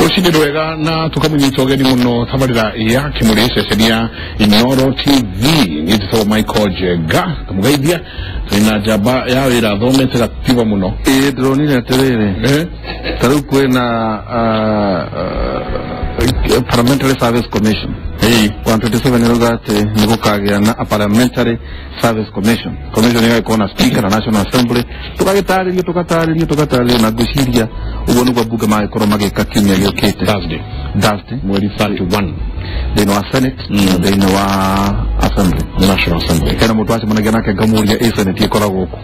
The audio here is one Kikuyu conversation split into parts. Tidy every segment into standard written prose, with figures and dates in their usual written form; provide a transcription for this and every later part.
Rũcinĩ rwega na tũkamũnyita ũgeni mũno tabarĩra ya Kĩmũrĩ ceceni ya Inooro TV. Niĩ njĩtagwo Michael Njenga kamũgeithia tũrĩ na njamba ya wĩra thomete gatiba mũno. Ĩĩ ndĩronire atĩrĩrĩ, ta rĩu kwĩna Parliamentary Service Commission 127 ĩrauga atĩ nĩ gũkagĩa na a Parliamentary Service Commission. Commission ĩgagĩkorwo na Speaker na National Assembly, tũgagĩtarĩrio tũgatarĩrio tũgatarĩrio, na ngwĩciria ũguo nĩguo mbunge magĩkorwo magĩka kiumia gĩũkĩte Thursday, Thursday mweri 31, thĩinĩ wa Senate na thĩinĩ wa Assembly, National Assembly. Hena mũndũ wacemanagia nake ngamũria ĩ Senate ĩkoragwo kũ,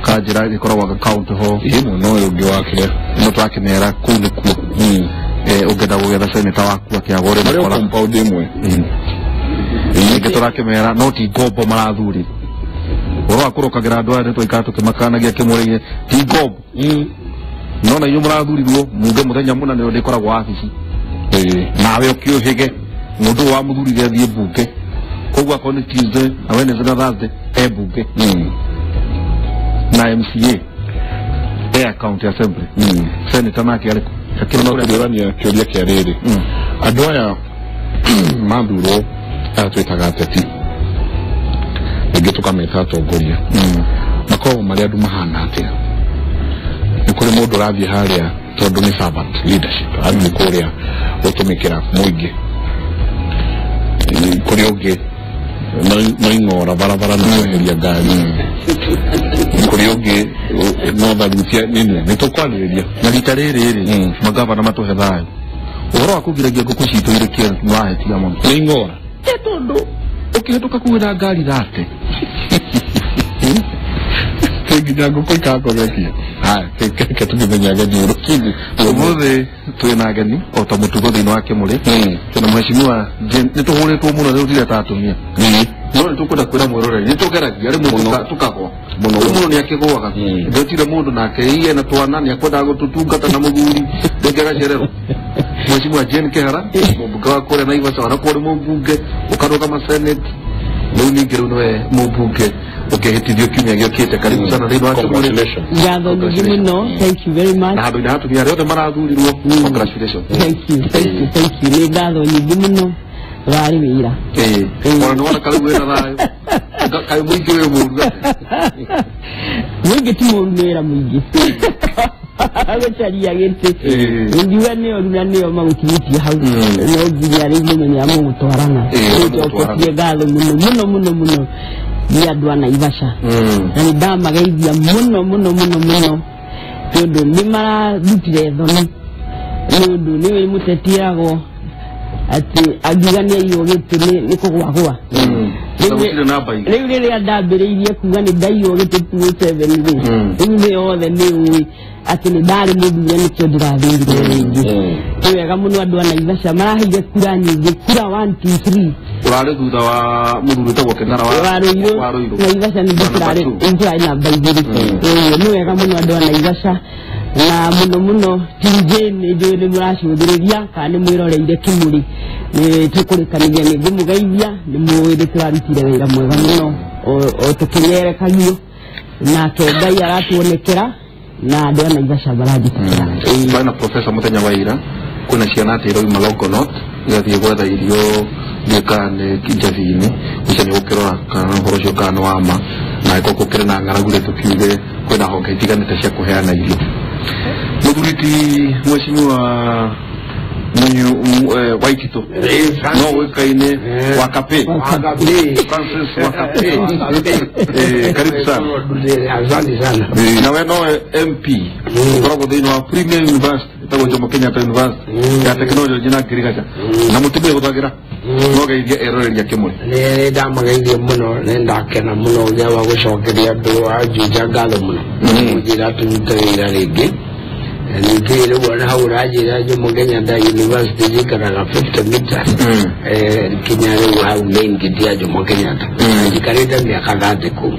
kanjĩra ĩkoragwo county hall. Ĩ mũno ũyũ ũngĩ wa kĩrĩa no twakĩmera kũu nĩkuo ũngĩenda gũgetha seneta waku akĩagwo ũrĩ marĩ o mũkora compound ĩmwe. Rĩngĩ tũrakĩmera no ti ngombo marathuri ũhoro wa kũrũkagĩra andũ aya nĩtwaikara tũkĩmakanagia kĩmũrĩire ti ngombo, no na inyuĩ mũrathurirwo muge mũthenya mũna nĩo ndĩkoragwo wabici nawe ũkĩũhĩge mũndũ ũyũ wamũthurire athiĩ mbunge, koguo akorwo nĩ Tuesday na Wednesday na Thursday e mbunge na MCA e county assembly, senator nake arĩ kũ? No kũrania kĩũria kĩa rĩrĩ, andũ aya mathurwo aya twĩtaga ateti, rĩngĩ tũkameta atongoria, makoragwo marĩ andũ mahana atĩa? Nĩ kũrĩ mũndũ ũrathiĩ harĩa tondũ nĩ servant leadership, athiĩ kũrĩa gũtũmĩkĩra mũingĩ, kũrĩ ũngĩ no ing'ora barabara na kweheria ngari, kũrĩ ũngĩ no tharutia nini. Nĩ tũkwarĩrĩria na rita rĩrĩ rĩ magavana matũhe thayũ ũhoro wa kũgiragia ngũkũ citũ irĩkie nĩwahetia mũno. Nĩ ing'ora. Ĩ tondũ ũkĩhĩtũka kuwĩra ngari thate nginya ngũkũ ikakogekia. Haya, reke tũkĩmenye ageni rũcinĩ. Ũmũthĩ twĩ na ageni o ta mũtugo thĩinĩ wa Kĩmũrĩ. Twĩna mheshimiwa Jane, nĩ tũhũrĩtwo mũno rĩu tirĩ ta atumia, no nĩ tũkwenda kwĩra mwĩroreri nĩ tũgeragia rĩmwe tũkagwa Mũno. Rĩu mũndũ nĩ akĩgũaga, ndĩtire mũndũ nake iye na twana nĩ akwendaga gũtũtungata na mũthuri rĩngĩ agacererwo. Mheshimiwa Jane Kĩhara, mũmbunge wa kũrĩa Naivasha, wanakuwa ũrĩ mũmbunge ũkarũgama Senate, rĩu ningĩ rĩu nĩwe mũmbunge ũkĩhĩtithio kiumia gĩũkĩte. Karibu sana thĩinĩ wa Kĩmũrĩ. Congratulations. Ngatho nyingĩ mũno, thank you very much. Na handũ-inĩ ha atumia arĩa othe marathurirwo, congratulations. Thank you, thank you, thank you. Nĩ ngatho nyingĩ mũno, warĩ wĩra. Ĩĩ, ona nĩwona karĩu wĩna thayũ. Kaĩ mũingĩ wĩ mũru? Mũingĩ ti mũru, nĩ wĩra mũingĩ gũcaria gĩtĩ. Ngiuga nĩo ru na nĩo magũkinyĩtie hau, no nginya rĩu mũmenye mũgũtwarana. Mũgũtwarana. Nĩnjoketie ngatho mũno mũno mũno mũno nĩ andũ a Naivasha, na nĩ ndamageithia mũno mũno mũno mũno tondũ nĩ mararutire thoni, nĩ ũndũ nĩ mũteti eragwo atĩ angiuga nĩ aiywo gĩtĩ nĩ kũgwagwa. Na gũtirĩ namba ingĩ. Rĩu rĩrĩa ndambĩrĩirie kuga nĩ ndaiywo gĩtĩ 207 rĩ, rĩu nĩ othe nĩ ũĩ atĩ nĩ ndarĩ mũthure, nĩkĩo ndĩrathurirwo rĩngĩ. Nĩ wega mũno andũ a Naivasha maraheire kura nyingĩ, kura 1 2 3. Ũrarĩ thutha wa mũthuri wĩtagwo Kĩng'ara wa wa Ruiru. Wa Ruiru. Naivasha nĩ Wa number ndĩkĩrarĩ two. ndĩkĩrarĩ namba 2. Ĩĩ, nĩ wega mũno andũ a Naivasha na mũno mũno TJ, nĩ njũĩ nĩ mũracũthĩrĩria kana nĩ mwĩroreire Kĩmũrĩ, nĩ tũkũrĩkanĩria, nĩ ngũmũgeithia, nĩ mũĩ nĩ tũrarutire wĩra mwega mũno o tũkĩgerekagio nake Ngai aratuonekera na andũ a Naivasha maranjĩtĩkĩra. Ĩĩ. Twarĩ na professor mũthenya wa ira, kwĩna ciana atĩ irauma Longonot igathiĩ gwetha irio ndiũĩ kana nĩ njabi-inĩ ũcio nĩ gũkĩrora kana ũhoro ũcio kana nĩ wa ma, na angĩkorwo gũkĩrĩ na ng'aragu rĩ tũkiuge kwĩna honge itiganĩte cia kũheana irio. Mũthuri ti mheshimiwa Munyu Waitito no ũĩkaine Wakape, Francis Wakape. Karibu sana. Asante sana. Nawe nowe MP ũkoragwo thĩinĩ wa Premier University ĩtagwo Jomo Kenyatta University ya tekinoronjĩ na ngirigaca na mũtumia hũthagĩra no geithia eroreria Kĩmũrĩ. Nĩ ndamageithia mũno, nĩ ndakena mũno gĩa gũcokeria andũ a Juja ngatho mũno kũnjĩra tũrute wĩra rĩngĩ. Ningĩ rĩu ona hau ũranjĩra Jomo Kenyatta University njikaraga 50 meters kinya rĩu hau main gate ya Jomo Kenyatta. Njikarĩte mĩaka 30 kũu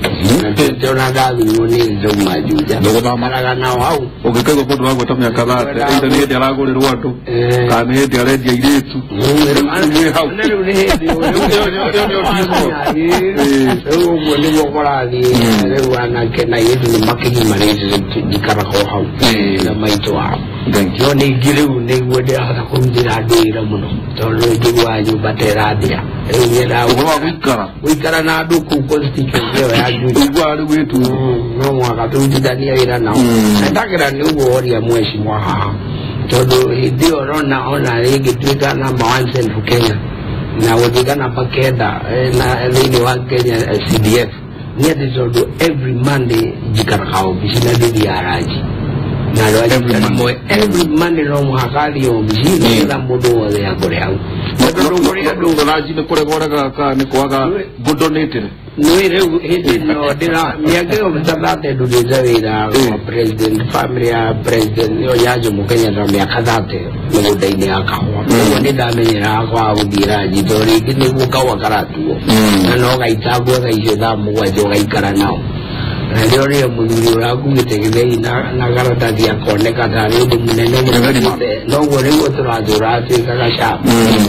na ndĩrona ndathurwo nĩ ndauma Juja. Ndũgũthama. Maraga nao hau. Ũngĩkaigua mũndũ wagweta mĩaka 30, either nĩ hĩndĩ aragũrĩrwo andũ kana nĩ hĩndĩ arendia airĩtu. Rĩu hau Rĩu nĩ hĩndĩ rĩu ũguo nĩguo kũrathiĩ rĩu, anake na airĩtu nĩ makĩgimarĩte, njikaraga o hau na maitũ wao. Thank you. No ningĩ rĩu nĩguo ndĩrahota kũrutĩra andũ wĩra mũno tondũ njiguaga nyũmba ta ĩrathira rĩu nyendaga Ũhoro wa gũikara gũikara na andũ kũu constituency ĩyo ya Juja. Ũiguaga rĩu wĩtu No mũhaka tũrutithanie wĩra nao. Na ndakĩra nĩ ũguo woria mheshimiwa haha tondũ hĩndĩ ĩyo ũrona ona rĩngĩ tuĩka number 1 Central Kenya na gũtuĩka namba 9 na thĩinĩ wa Kenya CDF nĩ atĩ tondũ every Monday njikaraga obici na ndithiaga ranji na andũ a every Monday no mũhaka athiĩ obici nĩgetha mũndũ wothe akore hau. Tondũ kũrĩ andũ ranji nĩ kũrega ũregaga kana nĩ kwaga ngũndonĩtĩre nĩ rĩu hĩndĩ ĩno ndĩra mĩaka ĩyo ta 30 ndutĩte wĩra wa president family ya president ĩyo ya Jomo Kenyatta mĩaka 30 mĩgũnda-inĩ ya kahũa. Koguo nĩ ndamenyeraga kwaga gũthiĩ ranji tondũ rĩngĩ nĩguo kahũa karatuo na no gaitangwo thaa icio thaa 7 ũgaikara nao. Na nĩo rĩo mũthuri ũrakuĩte gĩtheri na karatathi akoneka tarĩ ũndũ mũnene mũno noguo nĩguo tũratũra tuĩkaga sharp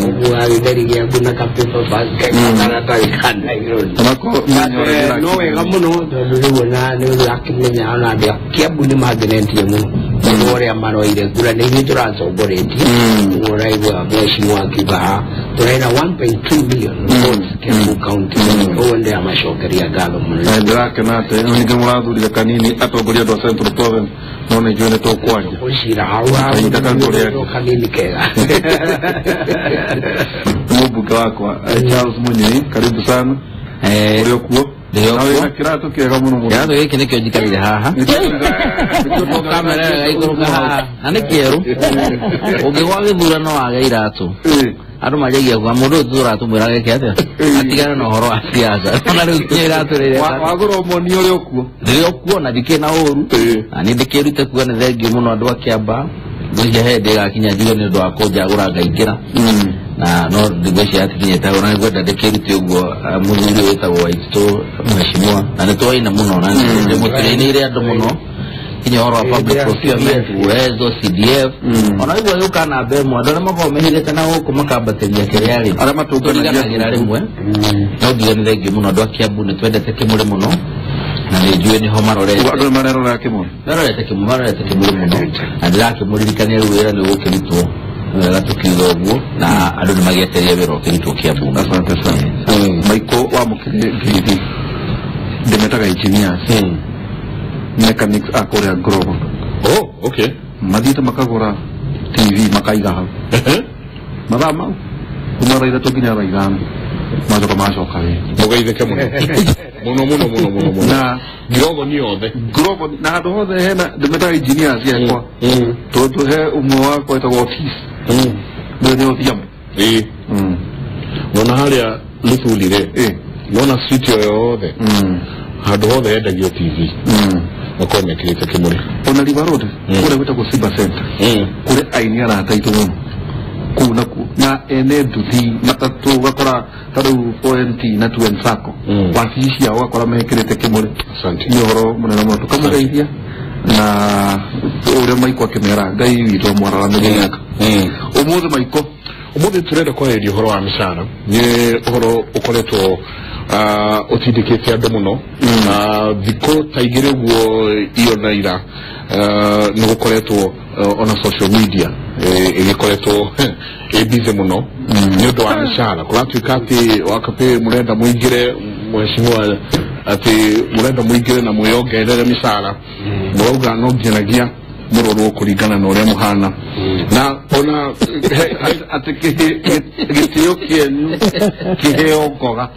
ũguo gĩtheri gĩaku na ka paper bag karatathi ka nylon. No wega mũno tondũ rĩu ona nĩ ũrakĩmenya ona andũ a Kiambu nĩ mangenetie mũno tondũ ũrĩa maroire kura nĩ ithuĩ tũratongoretie ũguo ũraigua mheshimiwa akiuga haha tũraina 1.2 million votes Kiambu County ũguo ndĩramacokeria ngatho mũno. Na ndĩrakena atĩ ningĩ mũrathurire kanini atongoria andũ a Central Province no nĩ njũĩ nĩ tũkwaria gũcira hau Kahinda kau tũrĩ kanini kega. Mũmbunge wakwa Charles Munyei, karibu sana. Ũrĩ o kuo? Ndĩ o Na kuo. wĩna kĩratũ kĩega mũno mũno. Kĩratũ gĩkĩ nĩkĩo njikarire haha. Kamera ĩyo ĩgaikũrũka haha. Na nĩ kĩerũ. Ũngĩgwa gĩthurano wage iratũ. Andũ manjagia kuga mũndũ ũyũ tũratũmwĩra geke atĩa? Atigane na ũhoro wa siasa. Ona rĩu nginya iratũ rĩrĩa. Wagũra ũmoni ũrĩ o kuo? Ndĩrĩ o kuo na ndikĩrĩ na ũru. Na nĩ ndĩkĩrute kuga nĩ thengiũ mũno andũ a Kĩambaa. Ngwĩciria he hĩndĩ ĩgakinya njuge nĩ ũndũ wa kũnjagũra ngaingĩra. Na no ngwĩciria atikinyĩte hau na nĩngwenda ndĩkĩrute ũguo mũthuri ũyũ wĩtagwo Waitũ mheshimiwa na nĩ twaina mũno na ndĩmũtũrĩinĩire andũ mũno nginya ũhoro wa public procurement, Uwezo, CDF ona rĩu agĩũka namba ĩmwe andũ arĩa makoragwo mehithĩte na gũkũ makambatĩria kĩrĩa rĩ Arĩa matũnganagia tũriganagĩra rĩmwe no ngiuga nĩ thengiũ mũno andũ a Kiambu nĩ twendete Kĩmũrĩ mũno na nĩ njũĩ nĩho marorete. Andũ nĩ marerorera Kĩmũrĩ? Marorete Kĩmũrĩ, marorete Kĩmũrĩ mũno na ndĩrakĩmũririkania rĩu wĩra nĩ ũgũkĩrutwo wega tũkiuga ũguo na andũ nĩ magĩetereire wĩra ũkĩrutwo Kiambu. Asante sana. Maiko wamũkĩre ngeithi ndĩmetaga engineers mechanics a kũrĩa Global. Oh, okay. Mathiĩte makagũra TV makaiga hau mathaa mau kuma thaa 3 nginya thaa 5 macoka macoka wĩra. Mũgeithĩke mũno mũno mũno mũno mũno mũno. Na Global nĩ othe. Global na handũ hothe hena ndĩmetaga engineers yakwa tondũ he ũmwe wakwa wĩtagwo Otis nĩwe nĩ Odhiambo. Wona harĩa Luthuli rĩ wona street ĩyo yothe handũ hothe hendagio TV makorwo mekĩrĩte Kĩmũrĩ. Ona River Road kũrĩa gwĩtagwo Simba Center kũrĩ aini arata aitũ mũno kũu nakuo na ene nduthi matatũ ũgakora ta rĩu 4NT na 2N Sacco wabici ciao ũgakora mekĩrĩte Kĩmũrĩ. Asante. Nĩ ũhoro mũnene mũno tũkamũgeithia na ũrĩa Maiko akĩmera Ngai witũ amwararamĩrie mĩaka. Ũmũthĩ Maiko ũmũthĩ tũrenda kwarĩrĩria ũhoro wa mĩcara nĩ ũhoro ũkoretwo ũtindĩkĩte andũ mũno thikũ ta 2 ũguo iyo na ira nĩ gũkoretwo ona social media ĩgĩkoretwo ĩ busy mũno nĩ ũndũ wa mĩcara kũratuĩka atĩ wakapĩ mũrenda mũingĩre mheshimiwa atĩ mũrenda mũingĩre na mwĩongerere mĩcara mũrauga no nginyagia mũrorwo kũringana na ũrĩa mũhana na ona atĩ gĩtĩo kĩenyu kĩheo ngoga.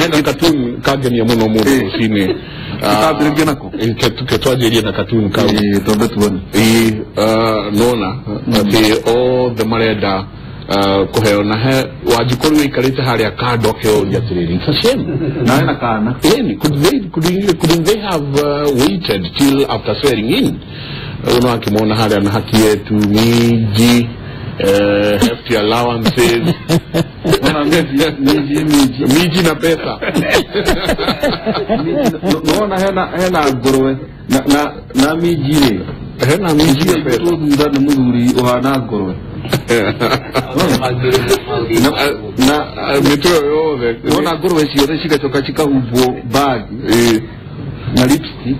Hena katuni kangenia mũno mũndũ rũcinĩ. Tũkambĩrĩria nako? Twanjĩrĩrie na katuni kau. Twambe tuone. Nona atĩ othe marenda kũheo na he Wanjikũ rĩu aikarĩte harĩa kando akĩũria atĩrĩrĩ it's a shame. Na hena kana. Couldn't they have waited till after swearing in? Uno akimwona harĩa na haki yetu mingi hefty allowances. Miji na pesa. Nona hena ngũrwe na miji rĩ. Hena miji na pesa. Thutha nĩ mũthuri ũhana ngũrwe. Na mĩtwe yothe. Nona ngũrwe ciothe cigacoka cikahumbwo bag na lipstick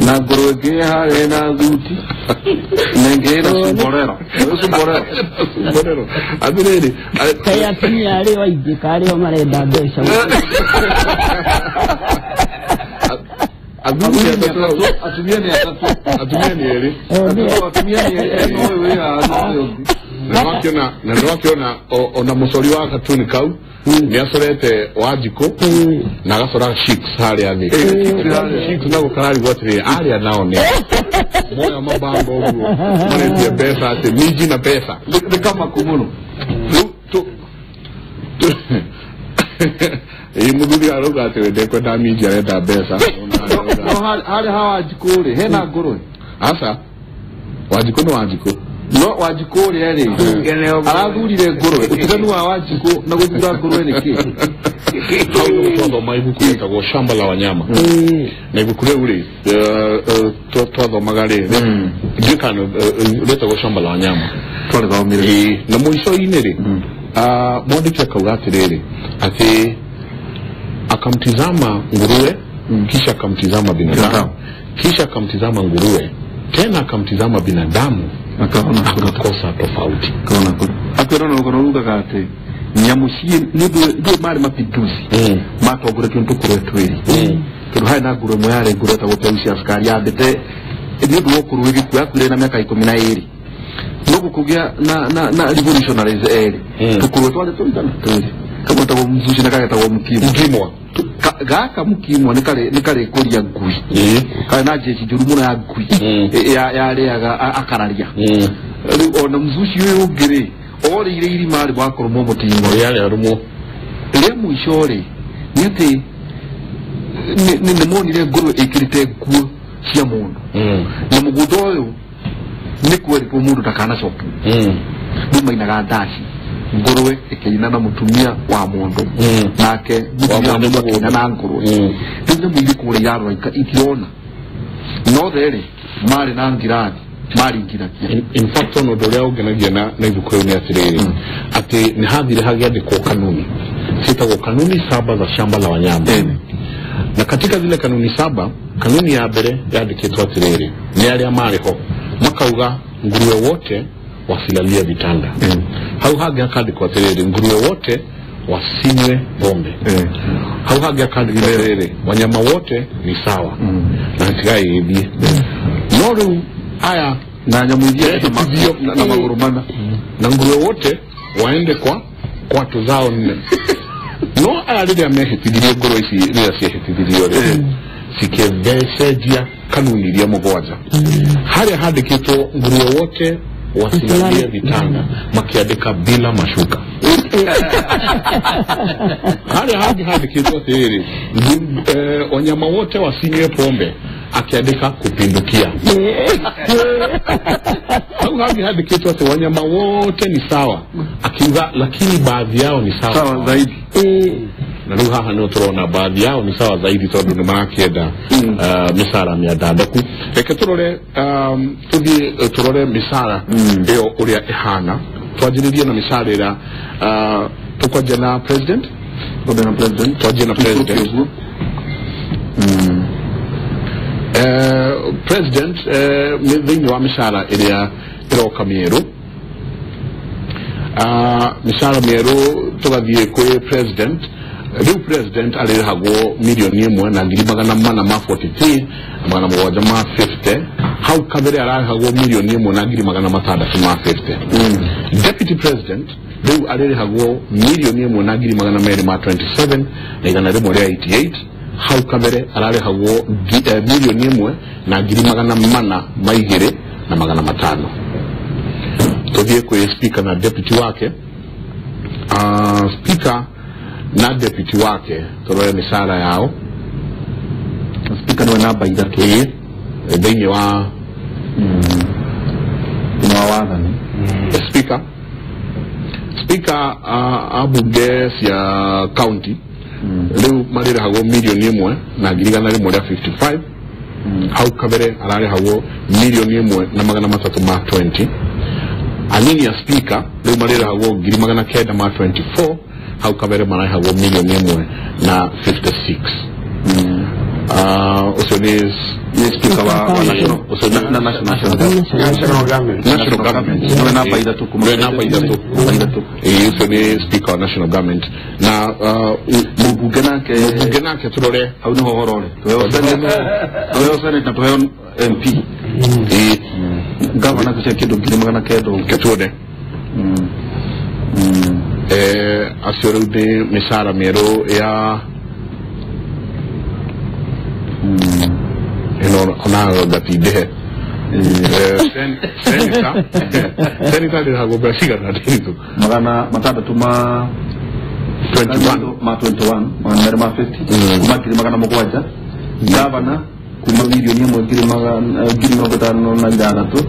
Na ngũrwe ĩngĩ harĩa na thuti na ĩngĩ ĩna cumborero. Cumborero. Cumborero. Atĩrĩrĩ, Kaĩ atumia arĩo aingĩ karĩo marenda mbeca. Athuri atatũ, Atumia nĩ atatũ. Atumia nĩ erĩ. Atumia nĩ erĩ, no ũyũ wĩ haha na ũyũ ũngĩ. Na nĩwakĩona ona mũcori wa katuni kau nĩ acorete Wanjikũ na agacora chicks harĩa thĩ. Chicks nako kararigwo atĩrĩrĩ, arĩa nao nĩ moya mabango ũguo maretie mbeca atĩ minji na pesa. Nĩ kamaku mũno. Rĩu ĩĩ mũthuri arauga atĩ we ndekwenda minji, arenda mbeca. No harĩa ha Wanjikũ rĩ, hena ngũrwe? Aca, Wanjikũ nĩ Wanjikũ. No Wanjikũ ũrĩa rĩ arathurire ngũrwe, ũtiganu wa Wanjikũ na gũthura ngũrwe nĩ kĩ? Hau nĩho twathoma ibuku rĩtagwo Shamba la Wanyama, na ibuku rĩu rĩ twathomaga rĩ, ndiũĩ kana rĩtagwo Shamba la Wanyama. Twarĩthomire. Ĩĩ, na mũico-inĩ rĩ, mwandĩki akauga atĩrĩrĩ, atĩ akamtizama nguruwe, kisha akamtizama binadamu, kisha akamtizama nguruwe tena, akamtizama binadamu, akaona akakosa tofauti. Akaona akwĩra na rũgano rugaga atĩ nyamũ ciĩ nĩ ndũ marĩ mapinduzi matongoretio nĩ tũkũrwe twĩrĩ, tondũ harĩ na ngũrwe ĩmwe yarĩ ngũrwe ĩtagwo Teusi Askari, yambĩte nĩ ũndũ wa ũkũrũ ĩgĩkua, yakuire na mĩaka 12, no gũkũgĩa na revolutionaries erĩ, tũkũrwe twarĩ tũigana twĩrĩ, kamwe getagwo Mzushi na kagetagwo Mkimwa. Mkimwa. Gaka Mkimwa nĩ karĩ kũria ngui, karĩ na jeshi njũru mũno ya ngui yarĩaga akararia. Rĩu ona Mzushi ũyũ ũngĩ rĩ, orĩire irima rĩ wakũrũmwo mũtino. Yarĩ arũmwo. Rĩa mũico rĩ nĩ atĩ nĩ monire ngũrwe ĩkĩrĩte nguo cia mũndũ, na mũgũnda ũyũ nĩ kwerĩtwo mũndũ ndakanacoke. Rĩu mainaga ndaci, ngũrwe ĩkĩina na mũtumia wa mũndũ, nake mũtumia wa mũndũ akĩina na ngũrwe. Rĩu nyamũ irĩ kũrĩa irarora itirona, no therĩ marĩ na ngirathi maringiragia. In fact, ona ũndũ ũrĩa ũngenagia na ibuku rĩu nĩ atĩrĩrĩ, atĩ nĩ hathire hagĩandĩkwo kanuni ciĩtagwo kanuni saba za Shamba la Wanyama, na katika zile kanuni saba, kanuni ya mbere yandĩkĩtwo atĩrĩrĩ, nĩ arĩa marĩ ho makauga nguruwe wote wasilalie vitanda. Hau hangĩ hakandĩkwo atĩrĩrĩ, nguruwe wote wasinywe pombe. Hau hangĩ hakandĩkwo atĩrĩrĩ, wanyama wote ni sawa, na hatigaĩ ĩthiĩ. No rĩu aya na nyamũ iria na magũrũ mana na nguruwe wote waende kwa kwatu zao nne. No aya rĩrĩa mehĩtithirie, ngũrwe ici rĩrĩa ciehĩtithirio rĩ, cikĩthecenjia kanuni iria mũgwanja. Harĩa handĩkĩtwo nguruwe wote wasilalie vitanda, makiandĩka bila mashuka. Harĩa hangĩ handĩkĩtwo atĩrĩrĩ, wanyama wote wasinywe pombe, akiandĩka kupindukia. Hau hangĩ handĩkĩtwo atĩ wanyama wote ni sawa, akiuga lakini baadhi yao ni sawa sawa zaidi. Na rĩu haha nĩho tũrona baadhi yao ni sawa zaidi, tondũ nĩ marakĩenda mĩcara mĩandandũku. Reke tũrore, tũthiĩ tũrore mĩcara ĩyo ũrĩa ĩhana. Twanjĩrĩrie na mĩcara ĩrĩa, tũkwanjia na president. Twambie na president. Twanjie na president. President, thĩinĩ wa mĩcara ĩrĩa ĩroka mĩerũ, mĩcara mĩerũ, tũgathiĩ kwĩ president. Rĩu president arĩrĩhagwo 1,443,750. Hau kabere ararĩhagwo 1,650,000. Deputy president rĩu arĩrĩhagwo 1,227,188. Hau kabere ararĩhagwo 1,402,500. Tũthiĩ kwĩ speaker na deputy wake. Speaker na deputy wake, tũrore mĩcara yao. Speaker nĩwe namba 3. Ĩĩ, thĩinĩ wa thĩinĩ wa wathani. Speaker a bunge cia county rĩu marĩrĩhagwo 1,155,000. Hau kabere ararĩhagwo 1,320,000. Anini ya speaker rĩu marĩrĩhagwo 924,000. Hau kabere mararĩhagwo 1,056,000. Ũcio nĩ nĩ speaker wa national, ũcio nĩ na national government. National government. Nĩwe namba 3 kuma Nĩwe namba 3. Namba 3. Ĩĩ, ũcio nĩ speaker wa national government na mũmbunge nake. Mũmbunge nake tũrore. Hau nĩho ũhoro ũrĩ. Tuheo senate na tuheo MP. Ĩĩ. Gavana kucia kĩndũ 900,000 ũguo. Ke tuone. Acio rĩu nĩ mĩcara mĩerũ ya ĩno onayo ngatindĩhe. Senator ndĩrahagwo mbeca cigana ndĩritũ? 600 ma 21. Ma 21, 250, kuma 700,000. Gavana kuma 1,000,000 56,000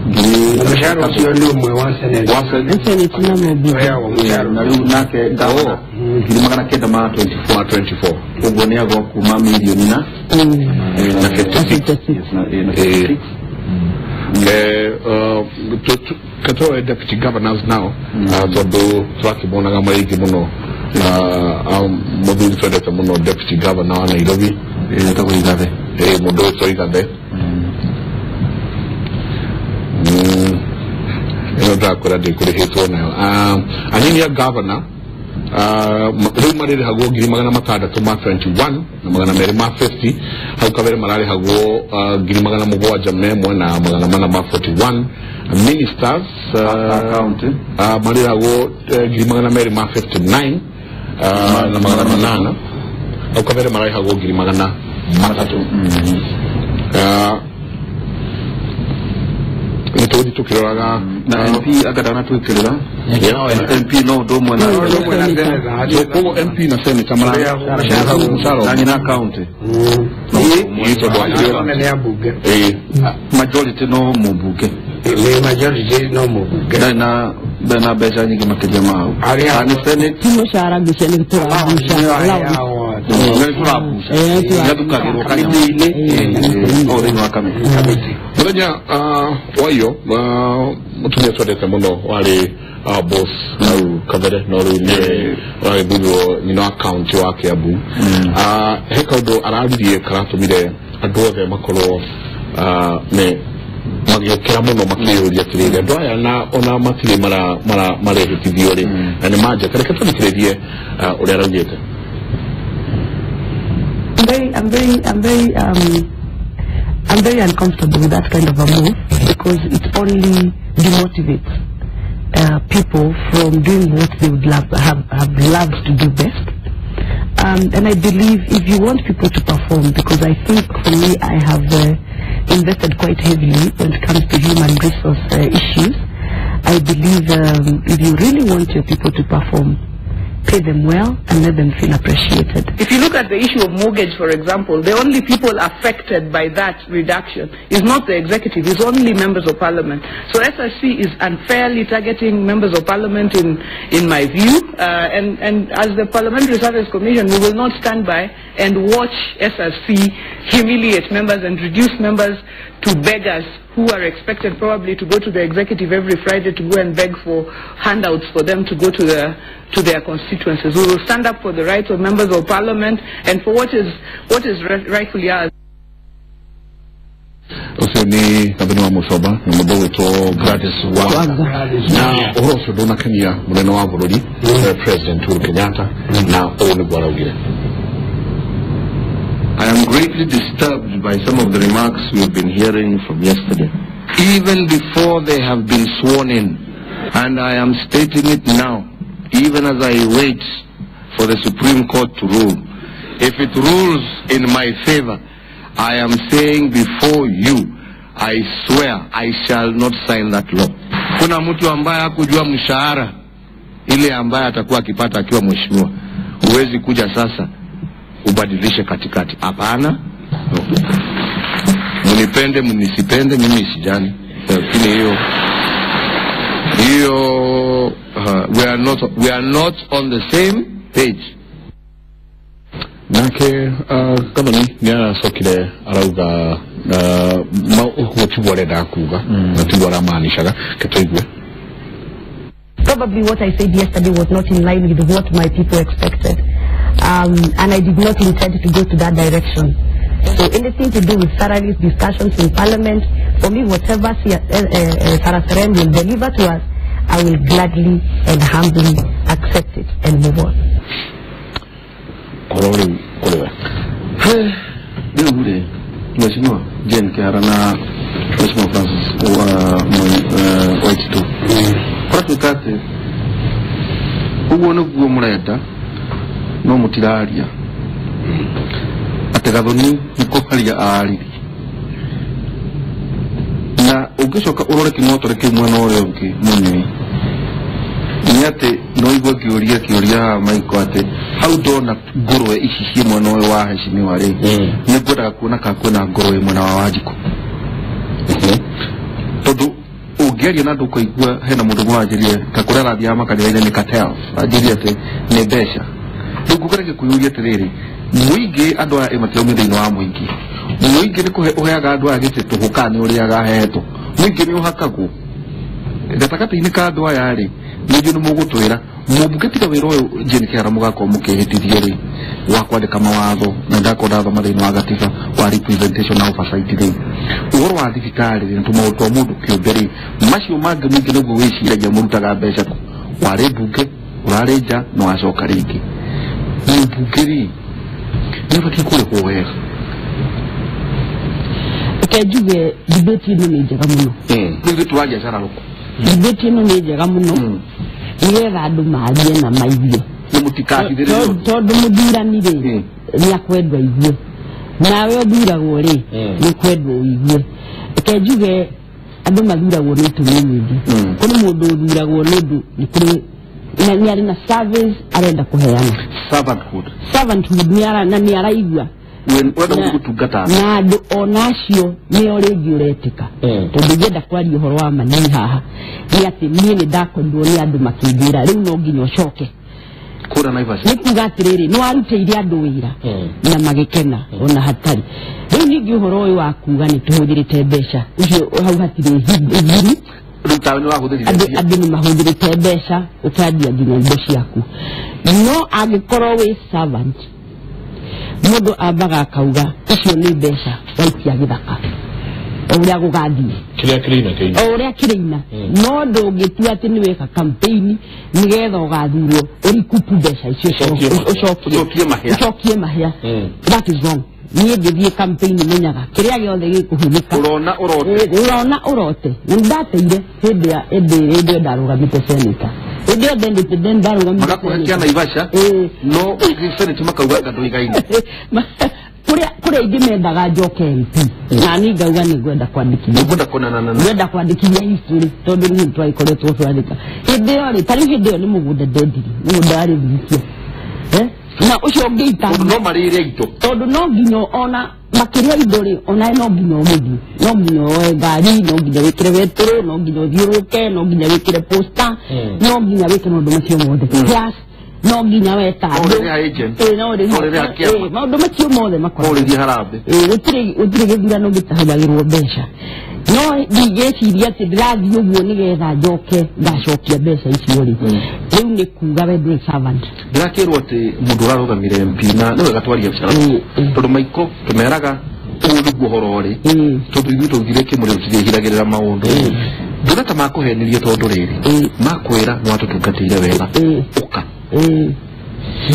ngiri. Mũcara ũcio nĩ ũmwe wa Senate. Wa Senate. Senate na mũmbunge. Ũheagwo mũcara. Na rĩu nake gavana 924,000. Ma 24. Ũguo nĩ agwa kuma mirioni na na 56. Yes, na 56. Katoe deputy governors now, tondũ tũrakĩmonaga marĩ aingĩ mũno. Mũthuri twendete mũno, deputy governor wa Nairobi. Etagwo Igathe. Mũndũ ũyũ Igathe. Ĩno ndakwĩra ndĩkũrĩhĩtwo nayo. Anini a governor rĩu marĩrĩhagwo 621,000 na 250. Hau kabere mararĩhagwo 701,441. Ministers county marĩrĩhagwo 259,800. Hau kabere mararĩhagwo 300,000. Nĩ tũgũthiĩ tũkĩroraga. Na MP agadana twikirira MP no ũndũ ũmwe na Ũndũ ũmwe na senator. Koguo MP na senator mararĩhagwo mũcara na nyina county. Ĩĩ, tondũ akĩrĩ Nene ya mbunge. Ĩĩ. Majority no mũmbunge. Nĩ majority no mũmbunge. Ndarĩ na mbeca nyingĩ makĩria ma hau. Arĩa- Kana nĩ senate. Ti mũcara ngwĩciria nĩ tũrabuca. Arĩa Nĩ tũrabuca. Nĩathukagĩrwo kamĩtĩ-inĩ o thĩinĩ wa kamĩtĩ. Mũthenya waiyo mũtumia twendete mũno warĩ boss hau kabere, no rĩu nĩ ũragĩthurwo nyina wa county wa Kiambu. He kaũndũ araririe karatũmire andũ othe makorwo me magĩũkĩra mũno makĩyũria atĩrĩrĩ, andũ aya na ona matirĩ marehĩtithio rĩ na nĩ manjete. Reke tũthikĩrĩrie ũrĩa araugĩte. I'm very uncomfortable with that kind of a move because it only demotivates people from doing what they would have loved to do best. And I believe if you want people to perform, because I think for me I have invested quite heavily when it comes to human resource issues, I believe if you really want your people to perform, pay them well and let them feel appreciated. If you look at the issue of mortgage, for example, the only people affected by that reduction is not the executive, it's only members of parliament. So SRC is unfairly targeting members of parliament in my view, and as the Parliamentary Service Commission, we will not stand by and watch SRC humiliate members and reduce members to beggars who are expected probably to go to the executive every Friday to go and beg for handouts for them to go to their constituencies. We will stand up for the rights of members of parliament and for what is rightfully ours. Ũcio nĩ Gathoni wa Mũcoba na mũndũ ũgwĩtwo Gladys Wanga, na ũhoro ũcio ndũnakenia mũnene wa bũrũri, President Uhuru Kenyatta, na ũũ nĩguo araugire. I am greatly disturbed by some of the remarks we have been hearing from yesterday, even before they have been sworn in. And I am stating it now, even as I wait for the Supreme Court to rule. If it rules in my favor, I am saying before you, I swear I shall not sign that law. Kuna mtu ambaye hakujua mshahara ile ambaye atakuwa akipata akiwa mheshimiwa. Huwezi kuja sasa ubadilishe katikati. Hapana. No. Mnipende mnisipende, mimi sijani. Lakini hiyo we are not on the same page. Nake Gathoni nĩ aracokire arauga ũguo tiguo arendaga kuga na tiguo aramaanishaga. Ke tũigue. Probably what I said yesterday was not in line with what my people expected. And I did not intend to go to that direction. So anything to do with salaries, discussions in Parliament, for me, whatever Sarah Serem will deliver to us, I will gladly and humbly accept it and move on. Mheshimiwa Jane Kihara na Mheshimiwa Francis Waititu. Kũratuĩka atĩ ũguo nĩguo mũrenda no mũtiraria atĩ Gathoni nĩ kũharia araririe na ũngĩcoka ũrore kĩng'otore kĩu mwena ũrĩa ũngĩ mũnyui nĩ atĩ no igua ngĩũria kĩũria haha Maiko atĩ hau ndona ngũrwe ici ciĩ mwena ũyũ wa heshimiwa rĩ nĩ ngwendaga kuona kana kwĩna ngũrwe mwena wa Wanjikũ tondũ ũngĩaria na andũ ũkaigua hena mũndũ ũmwe wanjĩrire ta kũrĩa arathiaga makanitha-inĩ nĩ cartels anjĩrire atĩ nĩ mbeca rĩu ngũgeretie kwĩyũria atĩrĩrĩ mũingĩ andũ aya matiraumio thĩinĩ wa mũingĩ mũingĩ nĩ kũhe ũheaga andũ aya gĩtĩ tũhũ kana nĩ ũrĩaga ahetwo mũingĩ nĩ ũhakagwo gatagatĩ-inĩ ka andũ aya rĩ nĩnjũ nĩ mũgũtwĩra mũngĩtiga wĩra ũyũ Jane Kihara mũgakorwo mũkĩhĩtithio rĩ wa kwandĩka mawatho na ndakorwo ndathoma thĩinĩ wa gatiba wa representation na oversight rĩ ũhoro wa thibitarĩ rĩ na tũmaũndũ twa mũndũ kĩũmbe rĩ macio mangĩ mũingĩ nĩguo wĩciragia mũrutaga mbeca kũ warĩ mbunge ũrarĩ nja na wacoka rĩngĩ mũmbunge rĩ nĩ ũbatiĩ kũrĩhwo wega. Reke njuge debate ĩno nĩ njega mũno. Rĩu tũraria cararũkũ. Debate ĩno nĩ njega mũno nĩgetha andũ marie na maigue tondũ mũthurani rĩ nĩ akwendwo aigue nawe ũthuragwo rĩ nĩ kwendwo ũigue. Reke njuge andũ mathuragwo nĩ itũmi nyingĩ. Kũrĩ mũndũ ũthuragwo nĩ ũndũ nĩ kũrĩ nĩ arĩ na service arenda kũheana servanthood na nĩ araigua na andũ ona acio nĩo rĩngĩ ũretĩka tondũ ingĩenda kwaria ũhoro wa ma niĩ haha nĩ atĩ niĩ nĩ ndakorirwo nĩ andũ makĩnjĩra rĩu no nginya ũcoke nĩ kuga atĩrĩrĩ nĩ warutĩire andũ wĩra na magĩkena ona hatarĩ. Rĩu ningĩ ũhoro ũyũ wa kuga nĩ tũhũthĩrĩte mbeca ũcio hau hatirĩ thiri andũ nĩ mahũthĩrĩte mbeca ũkendia nginya indo ciaku no angĩkorwo wĩ servant mũndũ ambaga akauga icio nĩ mbeca waikia gĩthaka o ũrĩa gũgathiĩ o ũrĩa kĩrĩina no ndũngĩtua atĩ nĩ weka campaign nĩgetha ũgathurwo ũrikupu mbeca icio ũcokie mahĩa. That is wrong. Niĩ ngĩthiĩ campaign menyaga kĩrĩa gĩothe gĩkũhũthĩka ũrona ũrote na nĩndateire hĩndĩ ya hĩndĩ ĩrĩa ndarũgamĩte senator hĩndĩ ĩyo ndendete ndarũgamĩte magakũhekia Naivasha no senate makauga ndũigaine kũrĩa ingĩ mendaga njoke MP na niĩ ngauga nĩ ngwenda kwandĩkithia ngwenda kwandĩkithia history tondũ niĩ twagĩkoretwo twandĩka hĩndĩ ĩyo rĩ tarĩu hĩndĩ ĩyo nĩ mũgũnda ndendirie mũgũnda warĩ Thirikia na ũcio ũngĩita no marĩre indo tondũ no nginya ona makĩria indo rĩ onawe no nginya ũmũthiĩ no nginya woe ngari no nginya wĩkĩre betũrũ no nginya ũthiũrũke no nginya wĩkĩre posta no nginya wĩke maũndũ macio mothe plus no nginya weta andũ maũndũ macio mothe makoragwo gũtirĩ gĩthurano gĩtahũthagĩrwo mbeca no ndingĩciria atĩ ndĩrathiĩ ũguo nĩgetha njoke ngacokia mbeca icio rĩ rĩu nĩ kuga we ndũrĩ servant. Ndĩrakĩrwo atĩ mũndũ ũrarũgamire MP na nĩ wega twarie cararũkũ tondũ Maiko tũmeraga ũũ nĩguo ũhoro ũrĩ tondũ ithuĩ twaugire kĩmũrĩ tũtiĩhithagĩrĩra maũndũ ndũra ta makũhenirie tondũ rĩrĩ makwĩra nĩ watũtungatĩire wega ũka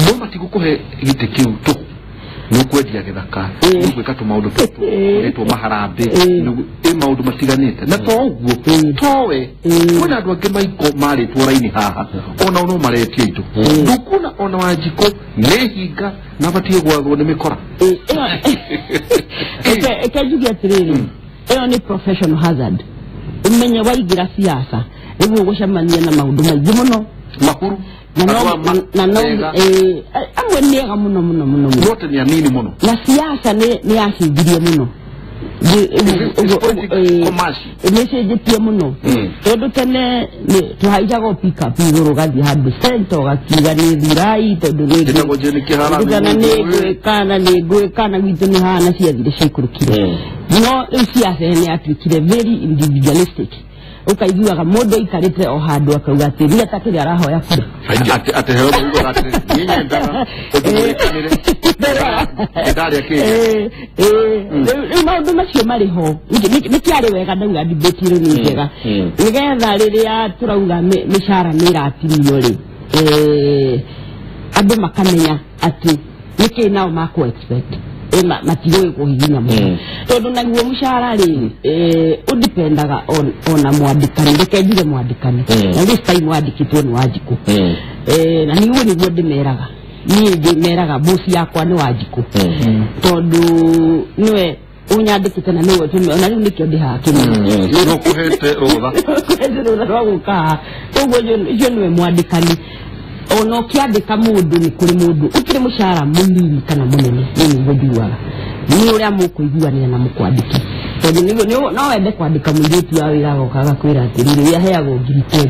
no matigũkũhe gĩtĩ kĩu tũhũ nĩ ũkwendia gĩthaka nĩ ũgwĩka tũmaũndũ tũtũ ũretwo maharambĩ ĩ maũndũ matiganĩte na to ũguo towe kwĩna andũ angĩ Maiko marĩtwo raini haha onao no maretio indo ndũkuona ona Wanjikũ nĩ hinga na batiĩ gwathwo nĩ mĩkora. Reke njuge atĩrĩrĩ ĩyo nĩ professional hazard ũmenye waingĩra siasa nĩguo ũgũcemania na maũndũ maingĩ mũno makuru na no amwe nĩ ega mũno mũno mũno wote nĩ anini mũno na siasa nĩ yacenjirie mũno nĩ cenjetie mũno tondũ tene tũhaicaga pick-up igũrũ ũgathiĩ handũ center ũgakiuga nĩ thurai tondũ nĩ ngwĩka na nĩ ngwĩka na gwitũ nĩ hana ciathire ciaikũrũkire no rĩu siasa nĩ yatuĩkire very individualistic. Ũkaiguaga mũndũ aikarĩte o handũ akauga atĩ niĩ atakĩrĩ arahoya kura. Atĩ heo ugaga atĩ niĩ nyendaga ũndũ ndarĩa kĩ. Rĩu maũndũ macio marĩ ho. Nĩkĩarĩ wega ndauga debate ĩno nĩ njega, nĩgetha rĩrĩa tũrauga mĩcara nĩ ĩratinio rĩ, andũ makamenya atĩ nĩkĩ nao makũ expect matigũĩ kũhihinya mũno, tondũ naguo mũcara rĩ ũdipendaga ona mwandĩkani. Reke njuge mwandĩkani, na this time wandĩkĩtwo nĩ Wanjikũ, na niguo nĩguo ndĩmeraga. Niĩ ndĩmeraga bosi yakwa nĩ Wanjikũ, tondũ nĩwe ũnyandĩkĩte na nĩwe ona rĩu nĩkĩo ndĩhaga kĩmwe. No kũhete rũtha. Kũhete rũtha rwa gũka haha. Koguo ũcio nĩwe mwandĩkani. Ona ũkĩandĩka mũndũ nĩ kũrĩ mũndũ ũkĩrĩ mũcara mũnini kana mũnene, niĩ nĩguo njugaga nĩ ũrĩa mũkũiguanĩra na mũkwandĩki, tondũ no wende kwandĩka mũirĩtu wa wĩra agoka agakwĩra atĩrĩrĩ, we aheagwo 20,000.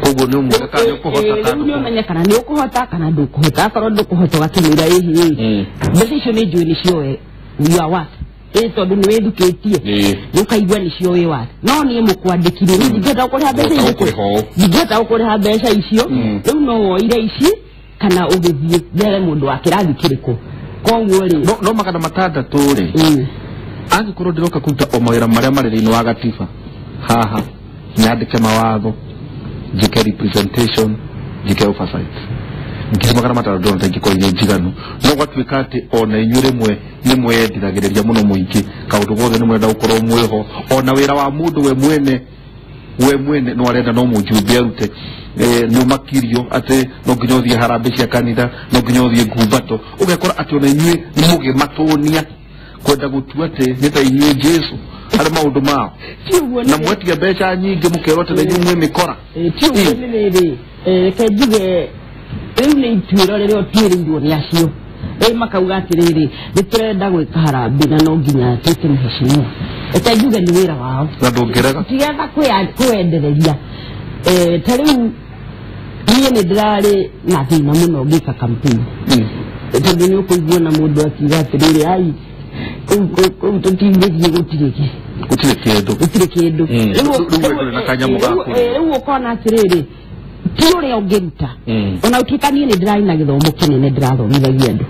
Koguo nĩ ũmwĩre kana nĩ ũkũhota kana Rĩu nĩ ũmenye kana nĩ ũkũhota kana ndũkũhota. Akorwo ndũkũhota ũgakĩmwĩra ĩhĩ, mbeca icio nĩ njũĩ nĩcio we you are worth, tondũ nĩ wĩthukĩtie ũkaigua nĩcio wĩ worth. No niĩ mũkwandĩkire niĩ ndingĩhota gũkũrĩha mbeca icio, ndingĩhota gũkũrĩha mbeca icio. Rĩu no woire ici kana ũgĩthiĩ mbere mũndũ wa kĩrathi kĩrĩkũ. Koguo rĩ no 600 rĩ, angĩkorwo ndĩroka kũruta o mawĩra marĩa marĩ thĩinĩ wa gatiba haha, nyandĩke mawatho, njĩke representation, njĩke oversight, 600,000 ndĩrona ta ingĩkorwo irĩ njiganu. No gwatuĩka atĩ ona inyuĩ rĩmwe nĩ mwendithagĩrĩria mũno mũingĩ, kaũndũ gothe nĩ mwenda gũkorwo mwĩho, ona wĩra wa mũndũ we mwene no arenda no mũjumbe arute, nĩ ũmakirio atĩ no nginya ũthiĩ harambĩ cia kanitha, no nginya ũthiĩ ngumbato, ũgekora atĩ ona inyuĩ nĩ mũgĩmatũnia kwenda gũtua atĩ nĩ ta inyuĩ Jesu harĩ maũndũ mao, na mwetia mbeca nyingĩ mũkerwo atĩ na inyuĩ mwĩ mĩkora. Ti ũguo nĩ rĩrĩ, reke njuge rĩu nĩ ituĩro rĩrĩa ũtuĩrĩirwo nĩ acio rĩu makauga atĩrĩrĩ, nĩ tũrenda gwĩka harambĩ na no nginya twĩte mheshimiwa. Reke njuge nĩ wĩra wao na ndũngĩrega tigetha kwĩendereria. Ta rĩu niĩ nĩ ndĩrarĩ na thĩna mũno ngĩka campaign, tondũ nĩ ũkũigua na mũndũ akiuga atĩrĩrĩ, ai kũu tũtingĩthiĩ, gũtirĩ gũtirĩ kĩndũ, gũtirĩ kĩndũ. Rĩu ũkona atĩrĩrĩ, ti ũrĩa ũngĩruta. Ona ũtuĩka niĩ nĩ ndĩrarĩ na gĩthomo kĩnene, ndĩrathomithagia andũ,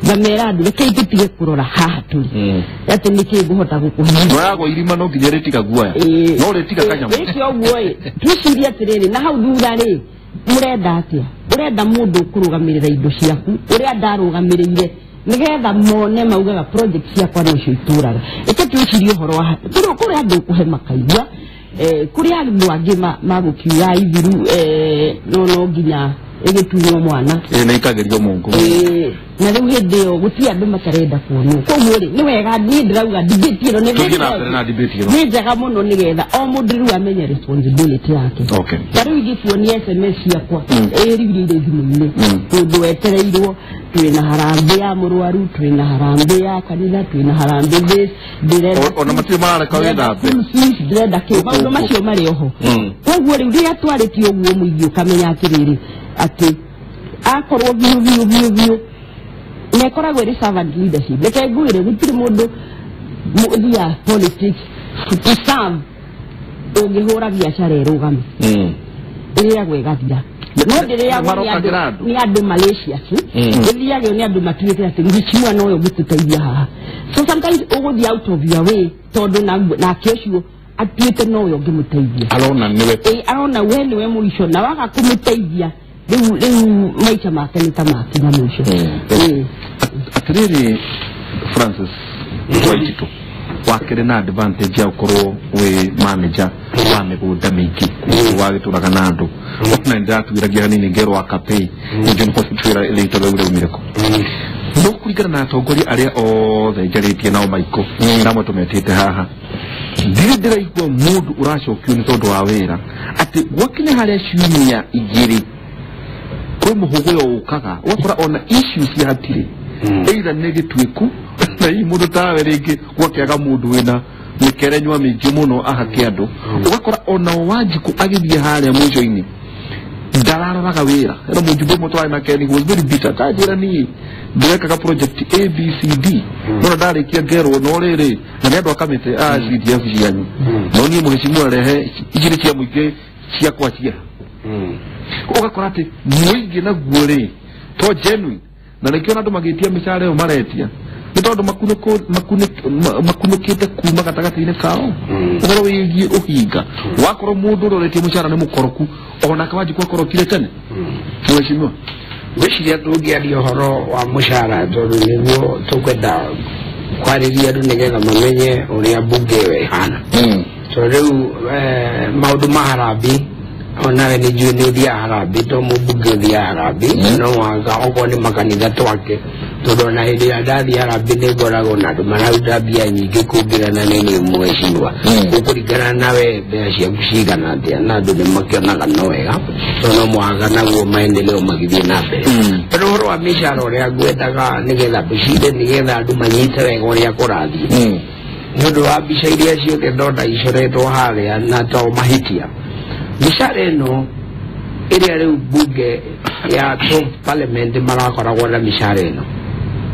ngamera andũ rekei tũtige kũrora haha tũrĩ atĩ nĩkĩ ngũhota gũkũhe. Noyagwo irima no nginya rĩtiga guoya, no rĩtiga kanyamũ. Wĩke ũguo ĩ, twĩcirie atĩrĩrĩ, na hau thutha rĩ mũrenda atĩa? Ũrenda mũndũ ũkũrũgamĩrĩra indo ciaku ũrĩa ndarũgamĩrĩire, nĩgetha mone maugaga project ciakwa nocio itũraga. Reke twĩcirie ũhoro wa kũrĩ andũ ũkũhe makaigua, kũrĩ andũ angĩ magũkiuga ithiru no nginya ĩgĩtunywo mwana na ikagerio mũngũ, na rĩu hĩndĩ ĩyo gũtirĩ andũ matarenda kuonwo. Koguo rĩ nĩ wega, niĩ ndĩrauga debate ĩno nĩ njega mũno, nĩgetha o mũndũ rĩu amenye responsibility yake. Ta rĩu ingĩkuonia SMS ciakwa ĩrigirĩire thimũ-inĩ, tondũ wetereirwo twĩna harambĩ ya mũrwaru, twĩna harambĩ ya kanitha, twĩna harambĩ this, ona matirĩ marareka wĩthambe, ndĩrenda kĩ, maũndũ macio marĩ oho. Koguo rĩu rĩrĩa twarĩtie ũguo mũingĩ ũkamenya atĩrĩrĩ, atĩ akorwo biũ biũ biũ biũ na ĩkoragwo ĩrĩ servant leadership. Reke ngwĩre gũtirĩ mũndũ mũthia politics to serve ũngĩhũra biacara ĩrũgame, ĩrĩagwo ĩgathira. No ndĩrĩagwo nĩ andũ Malaysia ĩthiagio nĩ andũ matuĩte atĩ mheshimiwa nowe ũngĩtũteithia haha. So sometimes ũgũthiĩ out of your way, tondũ nake ũcio atuĩte nowe ũngĩmũteithia, arona nĩwe, arona we nĩwe mũico, na waga kũmũteithia rĩu maica make nĩ ta makinya mũico. Atĩrĩrĩ Francis Waititũ, wakĩrĩ na advantage ya gũkorwo wĩ manager wa mĩgũnda mĩingĩ wagĩtũraga na andũ, ona nĩndĩratuĩragia hanini ngerwo wa Kapei ningĩ nĩkũtwĩra rĩtwa rĩu rĩaumire kũ. No kũringana na atongoria arĩa othe njarĩtie nao maikũ namwe tũmetĩte haha, ndirĩ ndĩraigua mũndũ ũracokio nĩ tondũ wa wĩra atĩ gwakinya harĩa ciumia igĩrĩ kwĩ mũhũgũyo ũkaga, ũgakora ona issues cia hatirĩ, either nĩ gĩtuĩku na hihi mũndũ tawe rĩngĩ gwakĩaga mũndũ wĩna mĩkerenywa mĩingĩ mũno ahake andũ, ũgakora ona Wanjikũ agĩthiĩ harĩa mũico-inĩ ndararoraga wĩra. Ero mũjumbe ũmwe twarĩ nake he was very bitter, kanjĩra niĩ Ndĩrekaga project A B C D no ndarĩkia ngerwo no rĩrĩ na nĩ andũ a kamĩtĩ a CDF cianyu no niĩ mũhĩcimu arehe ici nĩ cia mũingĩ ciakwa cia ũgakora atĩ mũingĩ naguo rĩ to genuine na nĩkĩo andũ magĩtia mĩcara ĩyo maretia nĩ tondũ makunũkĩte kuma gatagatĩ-inĩ kao ũhoro wĩgiĩ ũhinga wakorwo mũndũ ũrĩa ũretia mũcara nĩ mũkoroku onake Wanjikũ akorokire tene mheshimiwa ngwĩciria tũngĩaria ũhoro wa mũcara tondũ nĩguo tũkwenda kwarĩria andũ nĩgetha mamenye ũrĩa mbunge ĩyo ĩhana so rĩu maũndũ ma harambee onawe nĩ njũĩ nĩ ũthiaga harambee to mũmbunge ũthiaga harambee no mũhaka okorwo nĩ makanitha twake tondũ ona hĩndĩ ĩrĩa ndathiĩ harambee nĩ ngoragwo na andũ mararuta mbia nyingĩ kũngĩra na nĩ niĩ mheshimiwa gũkũringana nawe mbeca ciaku cigana atĩa na andũ nĩ makĩonaga no wega to no mũhaka naguo maendeleo magĩthiĩ na mbere tondũ ũhoro wa mĩcara ũrĩa ngwendaga nĩgetha tũcinde nĩgetha andũ manyite wega ũrĩa kũrathiĩ nĩ ũndũ wa mbica iria ciothe ndona icoretwo harĩa na to mahĩtia mĩcara ĩno ĩrĩa rĩu mbunge ya 12th parliament marakoragwo na mĩcara ĩno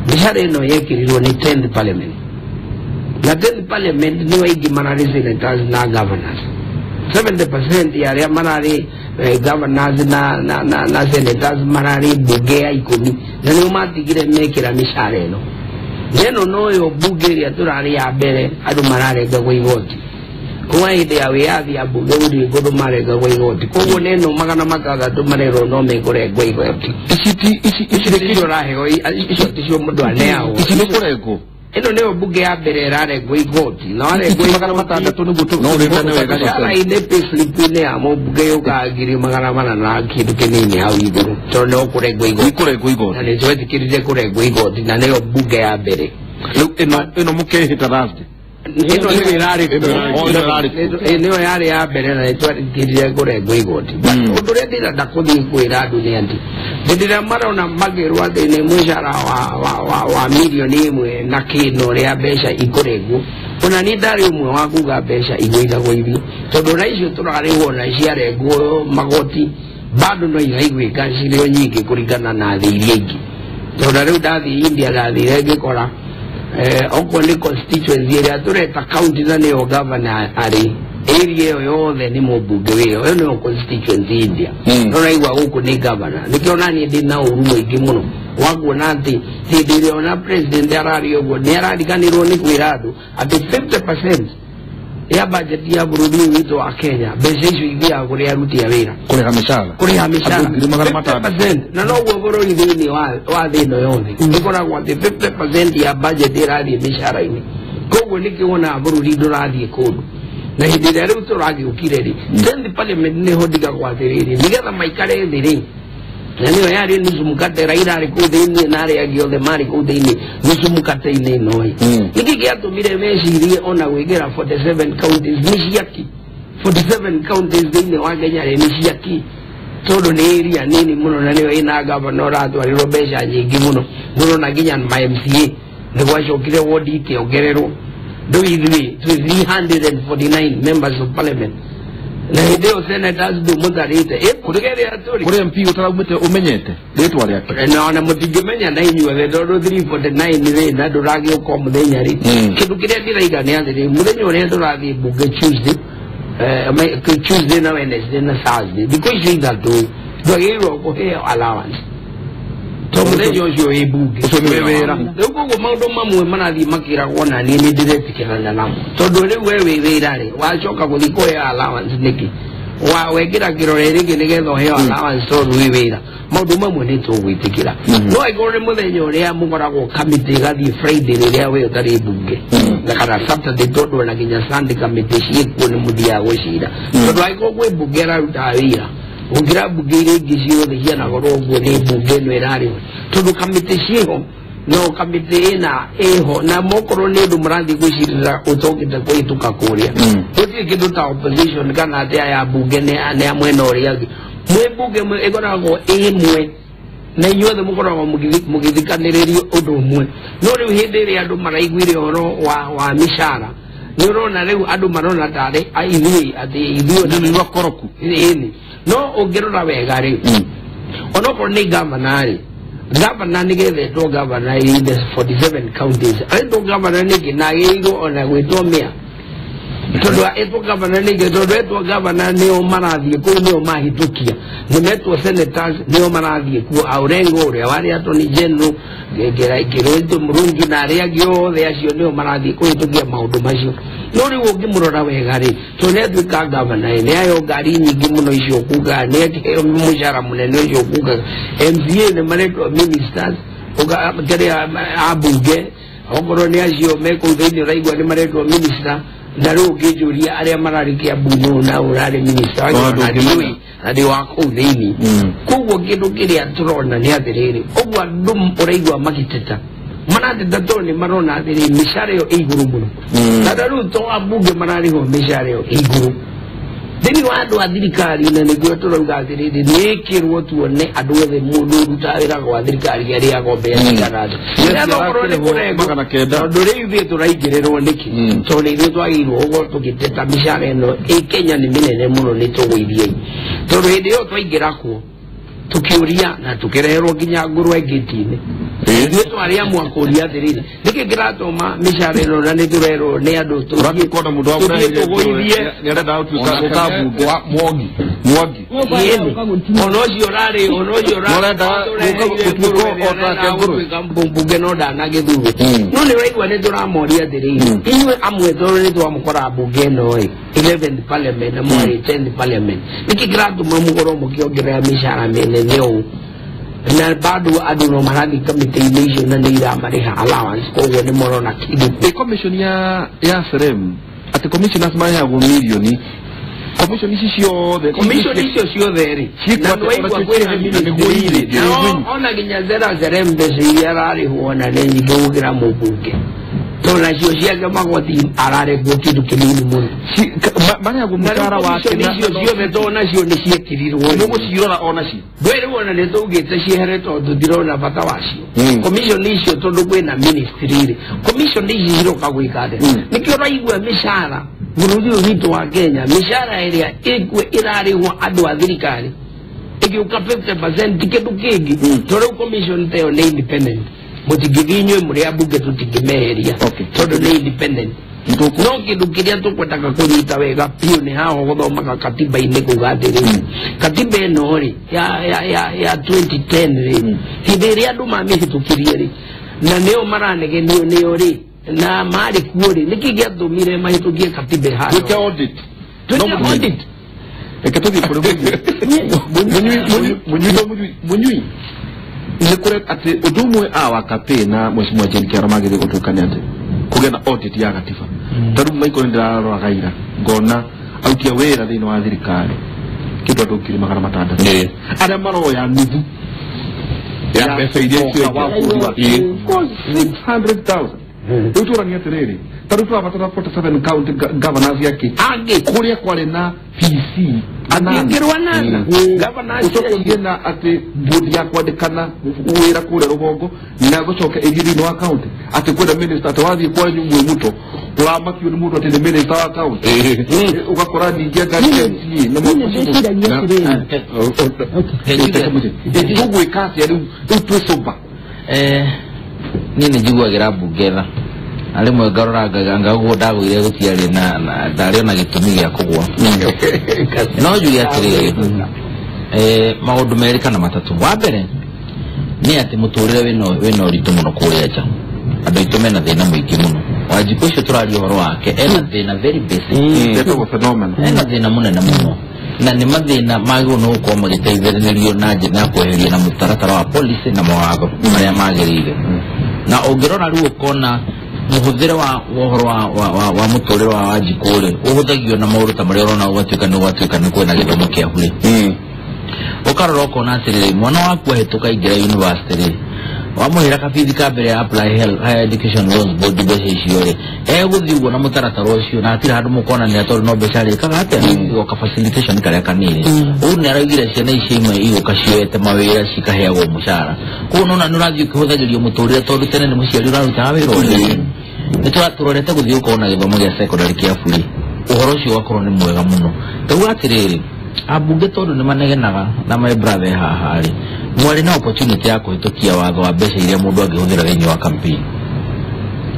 mĩcara ĩno yekĩrirwo nĩ 10th parliament na 10th parliament nĩ aingĩ mararĩ senators na governors 70% ya arĩa mararĩ governors na senators mararĩ mbunge ya 10 na nĩo matigire mekĩra mĩcara ĩno ĩno noyo mbunge ĩrĩa tũrarĩ ya mbere andũ mararengagwo igoti kuma hĩndĩ ya wĩyathi ya mbunge gũtirĩ kũndũ marengagwo igoti koguo nĩ ĩno 600 marerwo no mekũrengwo igoti ici nĩcio ũraheo icio ticio mũndũ aneagwo ici nĩ kũrengwo ĩno nĩyo mbunge ya mbere ĩrarengwo igoti na warengwo 600 nĩguo no ũrĩkane wega mĩcara-inĩ payslip-inĩ ya mũmbunge yũkaga 400 na kĩndũ kĩnini hau igũrũ tondũ no kũrengwo igoti kũrengwo igoti na nĩ twetĩkĩrire kũrengwo igoti na nĩyo mbunge ya mbere rĩu ĩno mũkĩhĩta Thursday ĩno nĩyo yarĩ ya mbere na nĩtwetĩkĩrire kũrengwo igoti ũndũ ũrĩa ndĩrenda kũthiĩ kwĩra andũ nĩ atĩ hĩndĩ ĩrĩa marona makĩrwo atĩ nĩ mũcara wa mirioni 1 na kĩndũ ũrĩa mbeca ikũrengwo ona niĩ ndarĩ ũmwe wa kuga mbeca igũithagũithio tondũ ona icio tũrarĩhwo na ciarengwo magoti bado no iraiguĩka cirĩ o nyingĩ kũringana na thĩ iria ingĩ tondũ rĩu ndathiĩ India ndathire ngĩkora okorwo nĩ constituency ĩrĩa tũreta county na nĩyo governor arĩ area ĩyo yothe nĩ mũmbunge wĩyo ĩyo nĩyo constituency India no raigua gũkũ nĩ governor nĩkĩo naniĩ ndĩ na ũru mũingĩ mũno wa kuona atĩ hĩndĩ ĩrĩa ona president araria ũguo nĩ arariganĩrwo nĩ kwĩra andũ atĩ 50% ya budget ya bũrũri ũyũ witũ wa Kenya mbeca icio ithiaga kũrĩ aruti a wĩra kũrĩha mĩcara kũrĩha mĩcara 50% na noguo bũrũri thĩinĩ wa thĩ ĩno yothe ĩkoragwo atĩ 50% ya budget ĩrathiĩ mĩcara-inĩ koguo nĩkĩo wonaga bũrũri ndũrathiĩ kũndũ na hĩndĩ ĩrĩa rĩu tũragĩũkire rĩ 10th parliament nĩho ndigagwo atĩrĩrĩ nĩgetha maikare thĩ rĩ na nĩyo yarĩ nusu mkate Raila arĩ kũu thĩinĩ na arĩa angĩ othe marĩ kũu thĩinĩ nusu mkate-inĩ ĩno ĩ nĩkĩ gĩatũmire mecirie ona gwĩkĩra 47 counties nĩ ciaki 47 counties thĩinĩ wa Kenya rĩ nĩ ciaki tondũ nĩ area nini mũno na nĩyo ĩna gavana ũratwarĩrwo mbeca nyingĩ mũno mũno na nginya ma MCA nĩ gwacokire ward ikĩongererwo rĩu ithuĩ twĩ 349 members of parliament na hĩndĩ ĩyo senators ndũmũtarĩte ĩkũrĩgeria tũrĩ kũrĩ MP ũtaraumĩte ũmenyete rĩtwa rĩake na ona mũtingĩmenya na inyuothe tondũ 349 rĩ na ndũragĩũka o mũthenya rĩ kĩndũ kĩrĩa ndĩraiga nĩ atĩrĩ mũthenya ũrĩa tũrathiĩ mbunge Tuesday Tuesday na Wednesday na Thursday thikũ icio ithatũ ndwagĩrĩirwo kũheo allowance to mũthenya ũcio wĩ mbunge wĩ wĩra rĩu koguo maũndũ mamwe marathiĩ makĩragwo na niĩ nĩ ndĩretĩkĩrana namo tondũ rĩu we wĩ wĩra rĩ wacoka gũthiĩ kũheo allowance nĩkĩ wekĩra kĩrore rĩngĩ nĩgetha ũheo allowance tondũ wĩ wĩra maũndũ mamwe nĩ tũgwĩtĩkĩra no angĩkorwo nĩ mũthenya ũrĩa mũkoragwo kamĩtĩ ĩgathiĩ Friday rĩrĩa we ũtarĩ mbunge na kana Saturday tondũ ona nginya Sunday kamĩtĩ ciĩkuo nĩ mũthiaga gũcira tondũ angĩkorwo kwĩ mbunge ararutaga wĩra gũkĩra mbunge iria ingĩ ciothe cianakorwo ũguo nĩ mbunge ĩno ĩrarĩho tondũ kamĩtĩ ciĩho no kamĩtĩ ĩna ĩho na mokorwo nĩ ũndũ mũrathiĩ gwĩcirĩra ũtokĩte kũhĩtũka kũrĩa gũtirĩ kĩndũ ta opposition kana atĩ aya mbunge nĩ a mwena ũrĩa ũngĩ mwĩ mbunge ĩkoragwo ĩmwe na inyuothe mũkoragwo mũgĩthikanĩrĩrio ũndũ ũmwe no rĩu hĩndĩ ĩrĩa andũ maraiguire ũhoro wa mĩcara nĩ ũrona rĩu andũ marona tarĩ ithuĩ atĩ ithuĩ nĩ wakoroku ĩni no ũngĩrora wega rĩ onokorwo nĩ gavana rĩ Gavana nĩgethetwo gavana in the 47 counties etwo gavana nĩkĩ na agĩrĩirwo ona gwĩtwo mĩa tondũ etwo gavana nĩkĩ tondũ etwo gavana nĩo marathiĩ kũu nĩo mahĩtũkia nĩmetwo senators nĩo marathiĩ kuo Aurengo ũrĩa warĩ attorney general Kĩrũntũ Mũrungi na arĩa angĩ othe acio nĩo marathiĩ kũhĩtũkia maũndũ macio no rĩu ũngĩmũrora wega rĩ tondũ nĩatuĩka gavana ĩ nĩaheo ngari nyingĩ mũno icio kuga nĩakĩheo mũcara mũnene ũcio kugaga MCA nĩ maretwo ministers kĩrĩa ambunge okorwo nĩ acio me kũu thĩinĩ ũraigua nĩ maretwo minister na rĩu ũngĩnjũria arĩa mararĩ Kiambu nũ na ũrarĩ minister ndiũĩ na ndĩ wa kũu thĩinĩ koguo kĩndũ kĩrĩa tũrona nĩ atĩrĩrĩ ũguo andũ ũraigua magĩteta marateta tondũ nĩ marona atĩrĩrĩ mĩcara ĩyo ĩ igũrũ mũno na rĩu to ambunge mararĩhwo mĩcara ĩyo ĩ igũrũ thĩinĩ wa andũ a thirikari na nĩguo tũrauga atĩrĩrĩ nĩĩkĩrwo tuone andũ othe mũndũ ũrutaga wĩra gwa thirikari arĩagwo mbeca cigana atĩa nĩgetha okorwo nĩ kũrengwo tondũ rĩu ithuĩ tũraingĩrĩrwo nĩkĩ tondũ nĩ ithuĩ twagĩrĩirwo gũkorwo tũgĩteta mĩcara ĩno ĩ Kenya nĩ mĩnene mũno nĩ tũgũithiei tondũ hĩndĩ ĩyo twaingĩra kuo tukiuria na tukireherwo nginya ngũrwe ngĩti-inĩ ithuĩ twarĩ amwe a kũũria atĩrĩrĩ nĩkĩ kĩratũma mĩcara ĩno na nĩtũrerwo nĩ andũ ũrathiĩ kuona mũndũ wa tũthiĩ tũgũithie nĩarenda gũtuĩka gũka mbunge Mwangi ona ũcio ũrarĩ ona ũcio Nĩũrenda gũtuĩka o take ngũrwe mbunge no ndanagĩthurwo no nĩ ũraigua nĩ tũramoria atĩrĩrĩ inyuĩ amwe tondũ nĩ twamũkora mbunge ĩno ĩ 11th parliament na mwarĩ 10th parliament nĩkĩ kĩratũma mũkorwo mũkĩongerera mĩcara mĩnene ũũ na bado andũ no marathiĩ kamĩtĩ-inĩ icio na nĩ iramarĩha allowance koguo nĩ marona kĩndũ ĩ commission ya SRM atĩ commissioners marĩhagwo mirioni commission ici ciothe commission icio ciothe rĩ na nĩwaigua kwĩna ministry rĩ ona nginya zera SRM mbeca iria ararĩhwo ona nĩ nyingĩ gũkĩra mũmbunge tondũ nacio ciake magoti ararengwo kĩndũ kĩnini mũno marĩhagwo mũcara wake icio ciothe tondũ nacio nĩ ciekĩrirwo nĩũgũcirora onacio ndwĩrĩ wona nĩ tũugĩte ciehere tondũ tũtirona bata wacio commission icio tondũ kwĩna ministry rĩ commission ici ciroka gwĩka atĩa nĩkĩo ũraigua mĩcara bũrũri ũyũ witũ wa Kenya mĩcara ĩrĩa ĩrarĩhwo andũ a thirikari ĩgĩũka 50% ti kĩndũ kĩngĩ tondũ rĩu commission ta ĩyo nĩ independent mũtingĩthiĩ inyuĩ mũrĩ ambunge tũtingĩmeheria tondũ nĩ independent no kĩndũ kĩrĩa tũkwendaga kũnyita wega biũ nĩ haha gũthomaga katiba-inĩ kuga atĩrĩrĩ katiba ĩno rĩ ya 2010 rĩ hĩndĩ ĩrĩa andũ mamĩhĩtũkirie rĩ na nĩo maranegenio nĩo rĩ na marĩ kuo rĩ nĩkĩ gĩatũmire mahĩtũkie katiba ĩhana twĩke audit twĩke audit reke tũthiĩ kũrĩ Mũnyui nĩ kũrĩ atĩ ũndũ ũmwe a wa campaign na Mheshimiwa Jane Kĩara magĩrĩire gũtuĩka nĩ atĩ kũgĩa na audit ya gatiba ta rĩu Michael nĩndĩraroraga ira ngona aruti a wĩra thĩinĩ wa thirikari kĩndũ andũ 600,000 arĩa maroya nuthu ya mbeca iria cio 600,000 rĩu tũrania atĩrĩrĩ ta rĩu tũrabatara 47 county governors yake angĩ kũrĩa kwarĩ na PC anangĩrwo anana governors ũcoke ũgĩe na atĩ board ya kwandĩkana wĩra kũrĩa rũgongo na gũcoke ĩthiĩ thĩinĩ wa county atĩ kwĩna minister atĩ wathiĩ kwanyu mwĩ mũto ũramakio nĩ mũndũ atĩ nĩ minister wa county ũgakora ningĩ anga MCA na tũgwĩka atĩa rĩu rĩu twĩ sober niĩ nĩ njiguagĩra mbunge tha na rĩmwe ngarora ngaguo ndagũire gũtiarĩ na ndarĩ ona gĩtũmi gĩa kũgũa no njuge atĩrĩrĩ maũndũ merĩ kana matatũ wa mbere nĩ atĩ mũtũrĩre wĩna ũritũ mũno kũrĩa nja andũ aitũ mena thĩna mũingĩ mũno Wanjikũ ũcio tũraria ũhoro wake ena thĩna very basic ena thĩna mũnene mũno na nĩ mathĩna magĩrĩirwo nĩ gũkorwo magĩteithĩrĩrio na njĩra ya kweheria na mũtaratara wa policy na mawatho marĩa magĩrĩire na ũngĩrora rĩu ũkona mũhũthĩre wa ũhoro wa mũtũrĩre wa Wanjikũ rĩ ũhũthagio na maũndũ ta marĩa ũrona ũgatuĩka nĩ ũgatuĩka nĩ kwĩna gĩthomo kĩa bure ũkarora ũkona atĩrĩrĩ mwana waku ahĩtũka aingĩra university rĩ wamũhĩra kabithi ka mbere ya apply Higher Education Loans Board mbeca icio rĩ egũthiĩ ũguo na mũtaratara ũcio na hatirĩ handũ mũkonania tondũ no mbeca arĩkaga atĩa igoka facilitation karĩa kanini ũũ nĩ araugire ciana icio imwe igũka cioete mawĩra cikaheagwo mũcara koguo nona nĩ ũrathiĩ ũkĩhũthagĩrio mũtũrĩre tondũ tene nĩ mũciari ũrarutaga wĩra ũrĩa nĩ tũrorete gũthiĩ gũkorwo na gĩthomo gĩa secondary kĩa bure ũhoro ũcio ũgakorwo nĩ mwega mũno ndauga atĩrĩrĩ ambunge tondũ nĩ manegenaga na my brother haha rĩ Mwarĩ na opportunity ya kũhĩtũkia watho wa mbeca iria mũndũ angĩhũthĩra thĩinĩ wa campaign.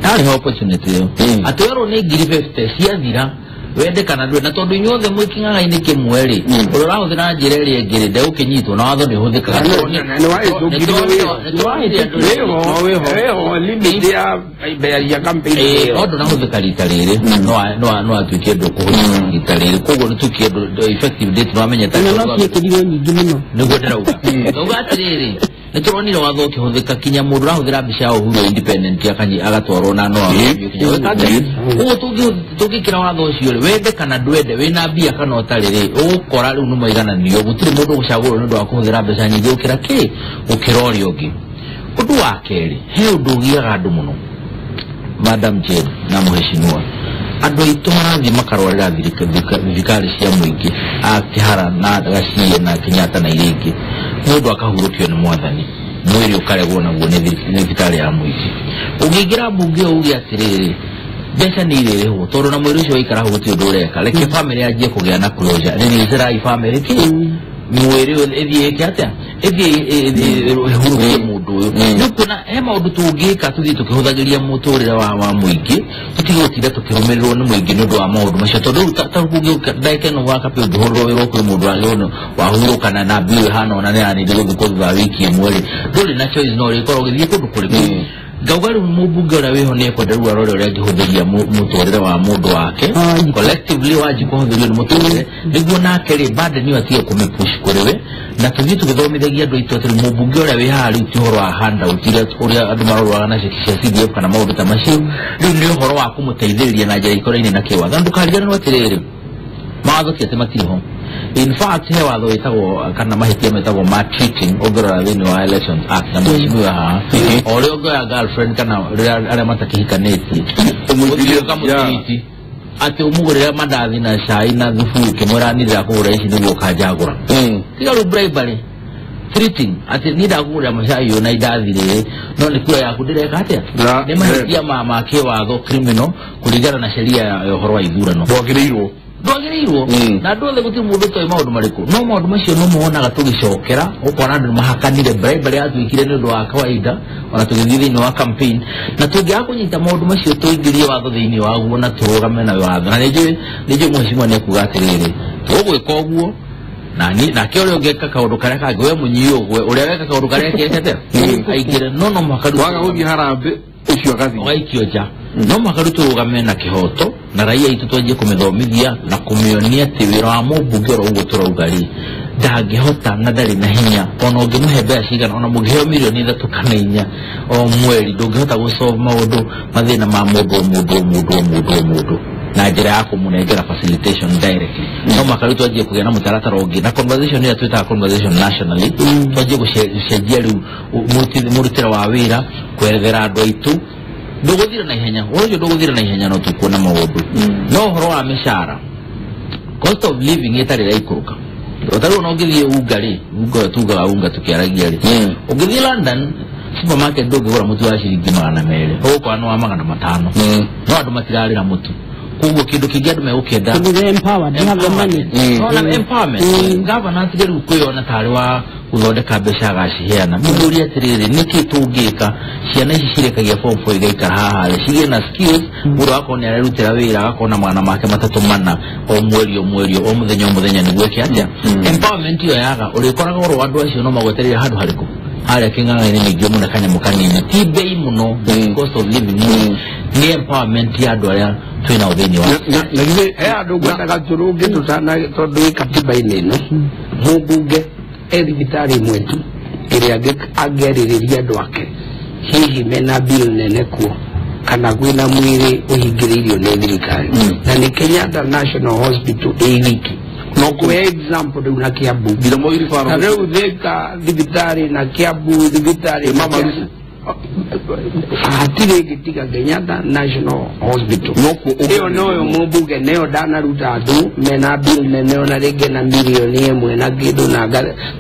Yarĩ opportunity ĩyo. Atĩ werwo nĩ 50,000 ciathira wende kana ndwende, na tondũ inyuothe mwĩ kĩng'ang'a-inĩ kĩmwe rĩ, ũrĩa ũrahũthĩra njĩra ĩrĩa ĩngĩ rĩ, ndegũkĩnyitwo na watho nĩ ũhũthĩkaga. No ndũnahũthĩka rita rĩrĩ, no atuĩke ndũkũhũthĩka rita rĩrĩ, koguo nĩ tukie effective date nĩwamenyete no ciĩkĩrirwo nyingĩ mũno. Nĩguo ndĩrauga. Ndauga atĩrĩrĩ, nĩ tũronire watho ũkĩhũthĩka kinya mũndũ ũrahũthĩra mbica ya Uhuru independent agatwarwo na no ũguo tũngĩkĩra watho ũcio rĩ, wende kana ndwende, wĩna mbia kana ũtarĩ rĩ, ũgũkora rĩu nĩ maigananio, gũtirĩ mũndũ ũgũcagũrwo nĩ ũndũ wa kũhũthĩra mbeca nyingĩ gũkĩra kĩ gũkĩra ũrĩa ũngĩ. Ũndũ wa kerĩ, he ũndũ ũgiaga andũ mũno, Madam Jane na mũheshimiwa, andũ aitũ marathiĩ makarwarĩra thirikari cia mũingĩ a Kĩhara na Gaciĩ na Kenyatta na iria ingĩ, mũndũ akahurũkio nĩ mwathani, mwĩrĩ ũkaregwo naguo nĩ thibitarĩ ya mũingĩ. Ũngĩingĩra mbunge ũge atĩrĩrĩ, mbeca nĩ irĩrĩhwo tondũ na mwĩrĩ ũcio waikara hau gũtirĩ ũndũ ũreka, reke bamĩrĩ yanjie kũgĩa na closure, rĩrĩcerai bamĩrĩ kĩ mwĩrĩ ĩthiĩ ĩke atĩa, ĩthiĩ ĩhurũkie mũndũ ũyũ. Nĩ ũkuona he maũndũ tũngĩka tũthiĩ tũkĩhũthagĩria mũtũrĩre wa mũingĩ, tũtige gũtinda tũkĩrũmĩrĩrwo nĩ mũingĩ nĩ ũndũ wa maũndũ macio, tondũ rĩu ta ũngĩũka ndagĩka ĩno gwa Kapĩ ũngĩhũrĩrwo wĩra kwĩ mũndũ wagĩrĩirwo wahurũkana na mbio ĩhana ona nĩ yanĩire gũthikwo thutha wa wiki ĩmwe rĩ, ndũrĩ na choice no ũrĩkorwo ũgĩthiĩ kũndũ kũrĩkũ. Ngauga rĩu mũmbunge ũrĩa wĩho nĩ ekwenda rĩu arore ũrĩa angĩhũthĩria mũtũrĩre wa mũndũ wake collectively, wanji kũhũthĩrio nĩ mũtũrĩre nĩguo nake rĩ burden ĩyo atige kũmĩpush kũrĩ we, na tũthiĩ tũgĩthomithagia andũ aitũ atĩ mũmbunge ũrĩa wĩ haha rĩu ti ũhoro wa handout iria ũrĩa andũ marorwaga na ceki cia CDF kana maũndũ ta macio, rĩu nĩ ũhoro wa kũmũteithĩrĩria na njĩra ikoraine na kĩwatho. Na ndũkariganĩrwo atĩrĩrĩ, mawatho ti atĩ matirĩ ho. In fact, he watho wĩtagwo kana mahĩtia metagwo ma treating ũngĩrora thĩinĩ wa Elections Act na mheshimiwa haha, o ũrĩa ũngĩoya girlfriend kana arĩa matakĩhikanĩtie ũthiĩ ũkamũtiriti atĩ ũmũgũrĩre mandathi na cai na thubu ũkĩmwĩra niĩ ndĩrakũgũra ici nĩguo ũkanjagũra, tiga rĩu bribery, treating atĩ niĩ ndakũgũrĩra macai ũyũ na indathi rĩrĩ no nĩ kura yaku ndĩreka atĩa, nĩ mahĩtia ma kĩwatho criminal kũringana na sheria ya ũhoro wa ithurano. Ndwagĩrĩirwo na andũ othe gũtirĩ mũndũ ũtoĩ maũndũ marĩkũ, no maũndũ macio no monaga tũgĩcokera ũkona andũ mahakanire, bribery yatuĩkire nĩ ũndũ wa kawaida ona tũgĩthiĩ thĩinĩ wa campaign, na tũngĩaga kũnyita maũndũ macio tũingĩrie watho thĩinĩ waguo na tũrũgame na watho. Na nĩnjũĩ mheshimiwa nĩ ekuga atĩrĩrĩ, tũgwĩka ũguo nake ũrĩa ũngĩka kaũndũ karĩa kangĩ we mũnyii ũgwe ũrĩa weka kaũndũ karĩa kekete aingĩre, no mũhaka waga gũthiĩ harambĩ ũcio agathiĩ ũgaikio nja, no mũhaka rĩu tũrũgame na kĩhoto na raia itũ twanjie kũmĩthomithia na kũmĩonia atĩ wĩra wa mũmbunge oro ũguo tũrauga rĩ, ndangĩhota na ndarĩ na hinya, ona ũngĩmũhe mbeca cigana, ona mũngĩheo mirioni 3 kana 4 o mweri, ndũngĩhota gũsolve maũndũ mathĩna ma mũndũ o mũndũ o mũndũ o mũndũ o mũndũ na njĩra ya kũmũnengera facilitation directly. No mũhaka rĩu twanjie kũgĩa na mũtaratara ũngĩ na conversation ĩrĩa twĩtaga conversation nationally, twanjie gũcenjia rĩu mũrutĩre wa wĩra kwerethera andũ aitũ ndũgũthira na ihenya, ũhoro ũcio ndũgũthira na ihenya no tũkuona maũndũ. No ũhoro wa mĩcara, cost of living ĩtarĩ ĩraikũrũka, ũtarĩ ona ũngĩthiĩ unga rĩ, unga tugaga unga tũkĩaragia rĩ, ũngĩthiĩ London supermarket ndũngĩgũra mũtu wa ciringi 200, ũgũkora nĩ wa 500, no andũ matirarĩra mũtu. Koguo kĩndũ kĩngĩ andũ megũkĩenda empowerment, governance rĩu kwĩyona tarĩ wa gũthondeka mbeca agaciheana. Mũndũ atĩrĩrĩ, nĩkĩ tũngĩka ciana ici cirĩkagia form 4 igaikara haha rĩ, cigĩe na skills, mũndũ agakorwo nĩ arerutĩra wĩra agakorwo na magana make 3 4 o mweri o mweri o mũthenya o mũthenya nĩguo eke atĩa. Empowerment ĩyo yaga ũrĩkoraga oro andũ acio no magwetereire handũ harĩkũ harĩa kĩng'ang'a-inĩ ningĩ mũno kanyamũ kanini ti bei mũno, cost of living nĩ empowerment ya andũ arĩa twĩnao thĩinĩ wa na githĩ he andũ ngwendaga tũrũnge tũtana tondũ ĩ katiba-inĩ ĩno mũmbunge e thibitarĩ ĩmwe tu ĩrĩa angĩarĩrĩria andũ ake hihi mena bill nene kuo kana kwĩna mwĩrĩ ũhingĩrĩirio nĩ thirikari, na nĩ Kenyatta National Hospital ĩ wiki. No kũhe example rĩu na Kiambu, na rĩu Thika thibitarĩ na Kiambu thibitarĩ hatirĩ ĩngĩ tiga Kenyatta National Hospital. Ĩyo noyo mũmbunge nĩyo ndanaruta andũ mena bill nene ona rĩngĩ na mirioni 1 na kĩndũ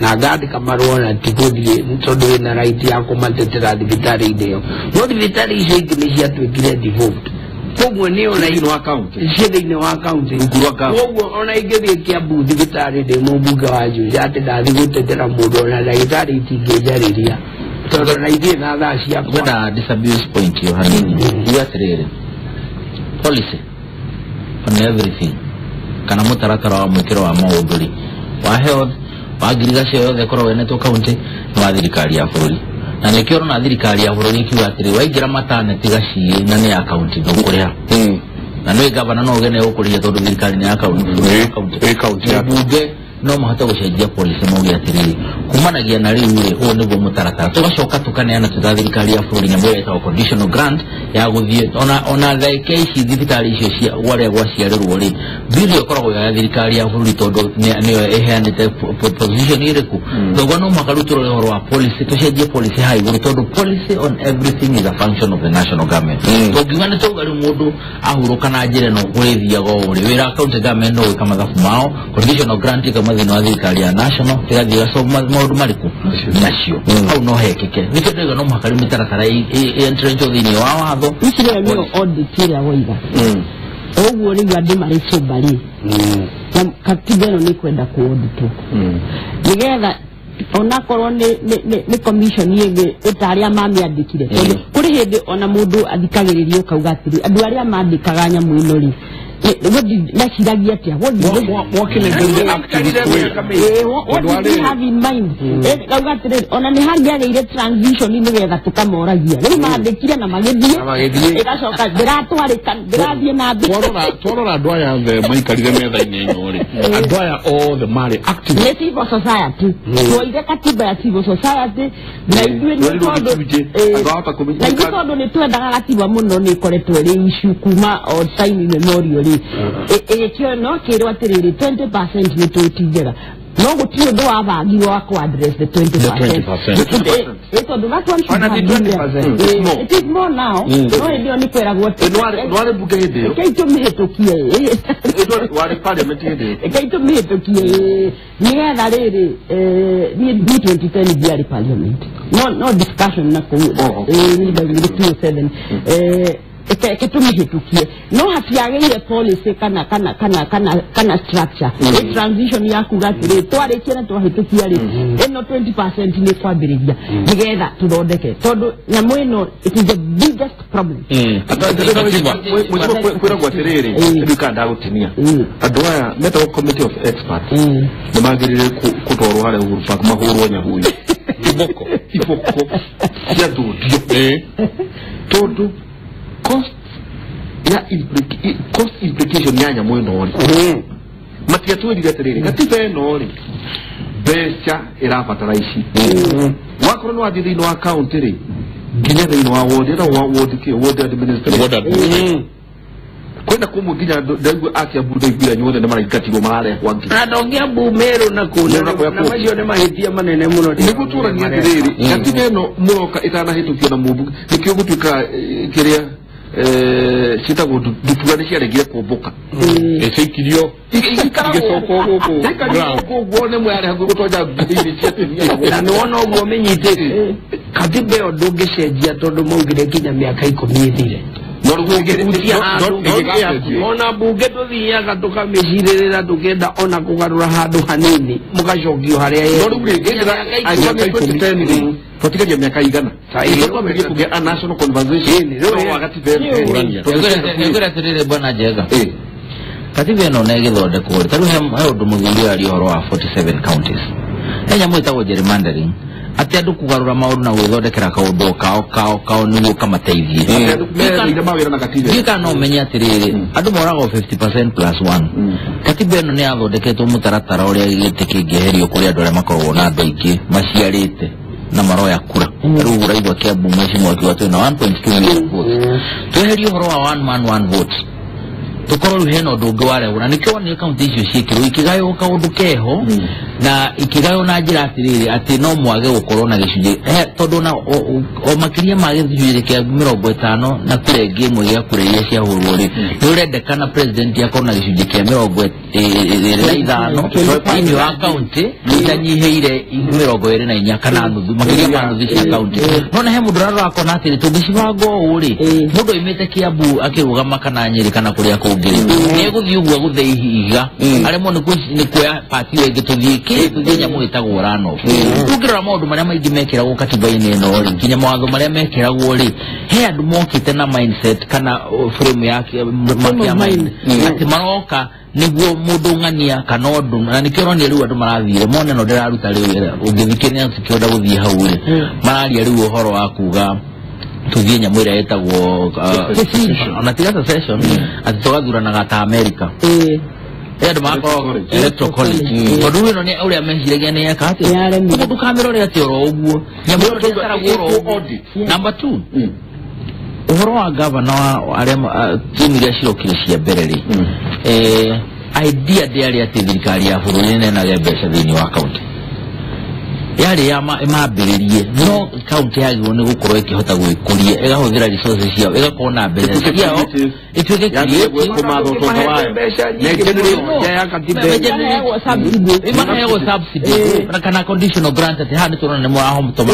na ngandĩka marũa na ti gũthiĩ tondũ wĩna right ya kũmatetera thibitarĩ-inĩ ĩyo. No thibitarĩ icio ingĩ nĩ ciatuĩkire devolved. Koguo nĩ ona Thĩinĩ wa county. Ciĩ thĩinĩ wa county. Rungu rwa gavana. Koguo ona ingĩthiĩ Kiambu thibitarĩ ndĩ mũmbunge wa Juja atĩ ndathiĩ gũtetera mũndũ ona ndagĩtarĩ itingĩnjarĩria tondũ na ithiĩ na thaa ciakwa. Ngwenda disabuse point yo hanini. Uga atiriri, policy on everything kana mũtaratara wa mwĩkĩro wa maũndũ rĩ, wa health, wa ngirigaca yothe ĩkoragwo ĩnetwo county nĩ wa thirikari ya bũrũri, na nĩkĩo ũrona thirikari ya bũrũri ĩkiuga atĩrĩ waingĩra maternity gaciĩ na nĩ ya county ndũkũrĩha, na nĩ gavana no ũgene ũkũrĩhia tondũ thirikari nĩ ya county. Ĩ county ya Mbunge no mahote gũcenjia policy mauge atĩrĩrĩ kumanagia na rĩu rĩ, ũũ nĩguo mũtaratara, tũgacoka tũkaneana twĩ thirikari ya bũrũri nyamũ ĩrĩa ĩtagwo conditional grant ya gũthiĩ ona thaika ici thibitarĩ icio cia gwarĩa gwaciarĩrwo rĩ, bill ĩkoragwo ya thirikari ya bũrũri tondũ nĩyo ĩheanĩte position ĩrĩkũ. Thoguo no mũhaka rĩu tũrore ũhoro wa policy, tũcenjie policy haha igũrũ tondũ policy on everything is a function of the national government. Tũngiuga nĩ tauga rĩu mũndũ ahurũka na njĩra ĩno kũrĩthiaga ũũ rĩ, wĩra county government no gwĩka mathabu mao, conditional grant ĩkauma thĩinĩ wa thirikari ya national ĩgathiĩ ĩgasolve maũndũ marĩkũ macio hau no hekĩke. Nĩkĩo ndĩrauga no mũhaka rĩu mĩtaratara ĩentrenchwo thĩinĩ wa watho. Ici rĩo nĩyo audit ĩrĩa woiga ũguo rĩu andũ marĩ sober rĩ, na katiba ĩno nĩ kwenda kũauditwo nĩgetha onakorwo nĩ commission ĩngĩ ĩta arĩa mamĩandĩkire, tondũ kũrĩ hĩndĩ ona mũndũ athikagĩrĩria ũkauga atĩrĩ andũ arĩa mandĩkaga nyamũ ĩno rĩ, meciragia atĩa? What did they have in mind? Kauga atĩrĩrĩ ona nĩ hangĩagĩire transition nĩgetha tũkamoragia rĩu mandĩkire na magĩthiĩ ĩgacoka ndĩratwarĩka ndĩrathiĩ na mbere. Twarora andũ aya othe maikarire metha-inĩ ĩno rĩ, andũ aya othe marĩ active. Nĩ civil society, twoire katiba ya civil society na ithuĩ nĩ tondũ na ithuĩ tondũ nĩ twendaga gatiba mũno nĩ ĩkoretwo ĩrĩ issue kuma o time immemorial rĩ, ĩgĩkĩo no kĩrwo atĩrĩrĩ 20% nĩ tũti njega, no gũtirĩ ũndũ wabangirwo wa kũ address the 20%. Tondũ that one should have been there. It is more now. No hĩndĩ ĩyo nĩ kweragwo Ndwarĩ mbunge hĩndĩ ĩyo. Rekei tũmĩhĩtũkie. Warĩ parliament hĩndĩ ĩyo. Rekei tũmĩhĩtũkie nĩgetha rĩrĩ niĩ 2010 ndiarĩ parliament, no discussion na kũu niĩ ndaugire 2007 reke tũmĩhĩtũkie, no hatiagĩire policy kana kana kana kana kana structure ĩ transition ya kuga atĩrĩ twarĩkia na twahĩtũkia rĩ, ĩno 20% nĩ kwambĩrĩria nĩgetha tũthondeke tondũ nyamũ ĩno it is the biggest problem. Kwĩragwo atĩrĩrĩ rĩu kana ndagũtinia andũ aya metagwo committee of experts nĩ magĩrĩire kũtwarwo harĩa Uhuru Park mahũrwo nyahuyo iboko cia thũndio tondũ cost ya cost implication ya nyamũ ĩno rĩ, matiatwĩrire atĩrĩrĩ gatiba ĩno rĩ mbeca ĩrabatara ici, wakorwo nĩ wathiĩ thĩinĩ wa county rĩ nginya thĩinĩ wa ward ĩtagwo ward kĩ ward administration kwenda kũmwe nginya ndaigua Kiambu ndaiguire nyuothe nĩ maraingatirwo mararehwo angĩ na andũ Kiambu Meru na kũu na macio nĩ mahĩtia manene mũno. Nĩguo tũranie atĩrĩrĩ gatiba ĩno mũroka ĩtanahĩtũkio na mũmbunge nĩkĩo gũtuĩka kĩrĩa ciĩtagwo ndutura nĩ ciaregire kũmbũka ĩcikirio igĩcoka gũkũ ũguo nĩ mwarĩ hakuhĩ gũtonya ngui-inĩ cia atumia. Na nĩ wona ũguo mĩnyitĩte katiba ĩyo ndũngĩcenjia tondũ maugire nginya mĩaka 10 ĩthire. Ona mbunge tũthiaga tũkamĩcirĩrĩra tũkĩenda ona kũgarũra handũ hanini mũgacokio harĩa No rĩu rĩ twatigaria mĩaka igana twambĩrĩrie kũgĩa a national conversation wa gatiba ĩno. Nĩngwĩra atĩrĩrĩ bwana Njega, katiba ĩno nĩ ĩgĩthondekwo rĩ, ta rĩu he ũndũ mũthuri aria ũhoro wa 47 counties, he nyamũ ĩtagwo gerrymandering atĩ andũ kũgarũra maũndũ na gwĩthondekera kaũndũ kao nĩguo kamateithie. Ndiũĩ kana no ũmenye atĩrĩrĩ andũ moragwo 50% plus 1. Katiba ĩno nĩ yathondeketwo mũtaratara ũrĩa gĩtĩ kĩngĩeherio kũrĩ andũ arĩa makoragwo na andũ aingĩ maciarĩte na maroya kura. Rĩu ũraigua Kiambu mheshimiwa akiuga twĩna 1.2 million votes, tweherie ũhoro wa one man one vote tũkorwo rĩu hena ũndũ ũngĩ warehwo, na nĩkĩo wonire kaunti icio ciĩkĩrwo ikĩgaywo kaũndũ keho. Na ikigaywo na njĩra atĩrĩrĩ atĩ no mwage gũkorwo na gĩcunjĩ tondũ na o makĩria ma gĩcunjĩ kĩa 50 na kura ĩngĩ ĩmwe gĩa kura iria ciahũrwo rĩ nĩ ũrendekana president akorwo na gĩcunjĩ kĩa 25 thĩinĩ wa kaunti itanyihĩire 24 kana nuthu makĩria ma nuthu cia kaunti. Nona he mũndũ ũrarora akona atĩrĩ tũngĩcibanga ũũ rĩ mũndũ oimĩte Kiambu akĩrũgama kana Nyĩrĩ kana kũrĩa kũngĩ rĩ nĩegũthiĩ ũguo agũthe ihiga aremwo nĩ kuoya pati ĩyo ĩngĩ tũthiĩ tũthiĩ nyamũ ĩtagwo runoff. Ũngĩrora maũndũ marĩa maingĩ mekĩragwo katiba-inĩ ĩno rĩ nginya mawatho marĩa mekĩragwo rĩ he andũ mokĩte na mindset kana frame ya mind atĩ maroka nĩguo mũndũ ng'ania kana ũndũ na nĩkĩo ũronire rĩu andũ marathire mone no ndĩraruta rĩu ũngĩthikĩrĩria cikĩenda gũthiĩ hau rĩ mararia rĩu ũhoro wa kuga tũthiĩ nyamũ ĩrĩa ĩtagwo ona tiga secession atĩ tũgathuranaga ta America. Andũ magakorwo electoral college tondũ rĩu ĩno nĩ ũrĩa meciragia nĩ eka atĩa ũguo ndũkamĩrore atĩ oro ũguo nyamũ ĩno ndĩtaragwo oro ũguo. Number 2 ũhoro wa gavana wa arĩa timu iria cirokire cia mbere rĩ idea ndĩarĩ atĩ thirikari ya bũrũri nĩnenage mbeca thĩinĩ wa kaunti yarĩ ya mambĩrĩrie no kaunti yagĩrĩirwo nĩ gũkorwo ĩkĩhota gwĩkũria ĩgahũthĩra resources ciao ĩgakorwo na mbeca ciao ĩtuĩke imaheagwo subsidy kana conditional grant atĩ haha nĩ tũrona nĩ mũrahomtoma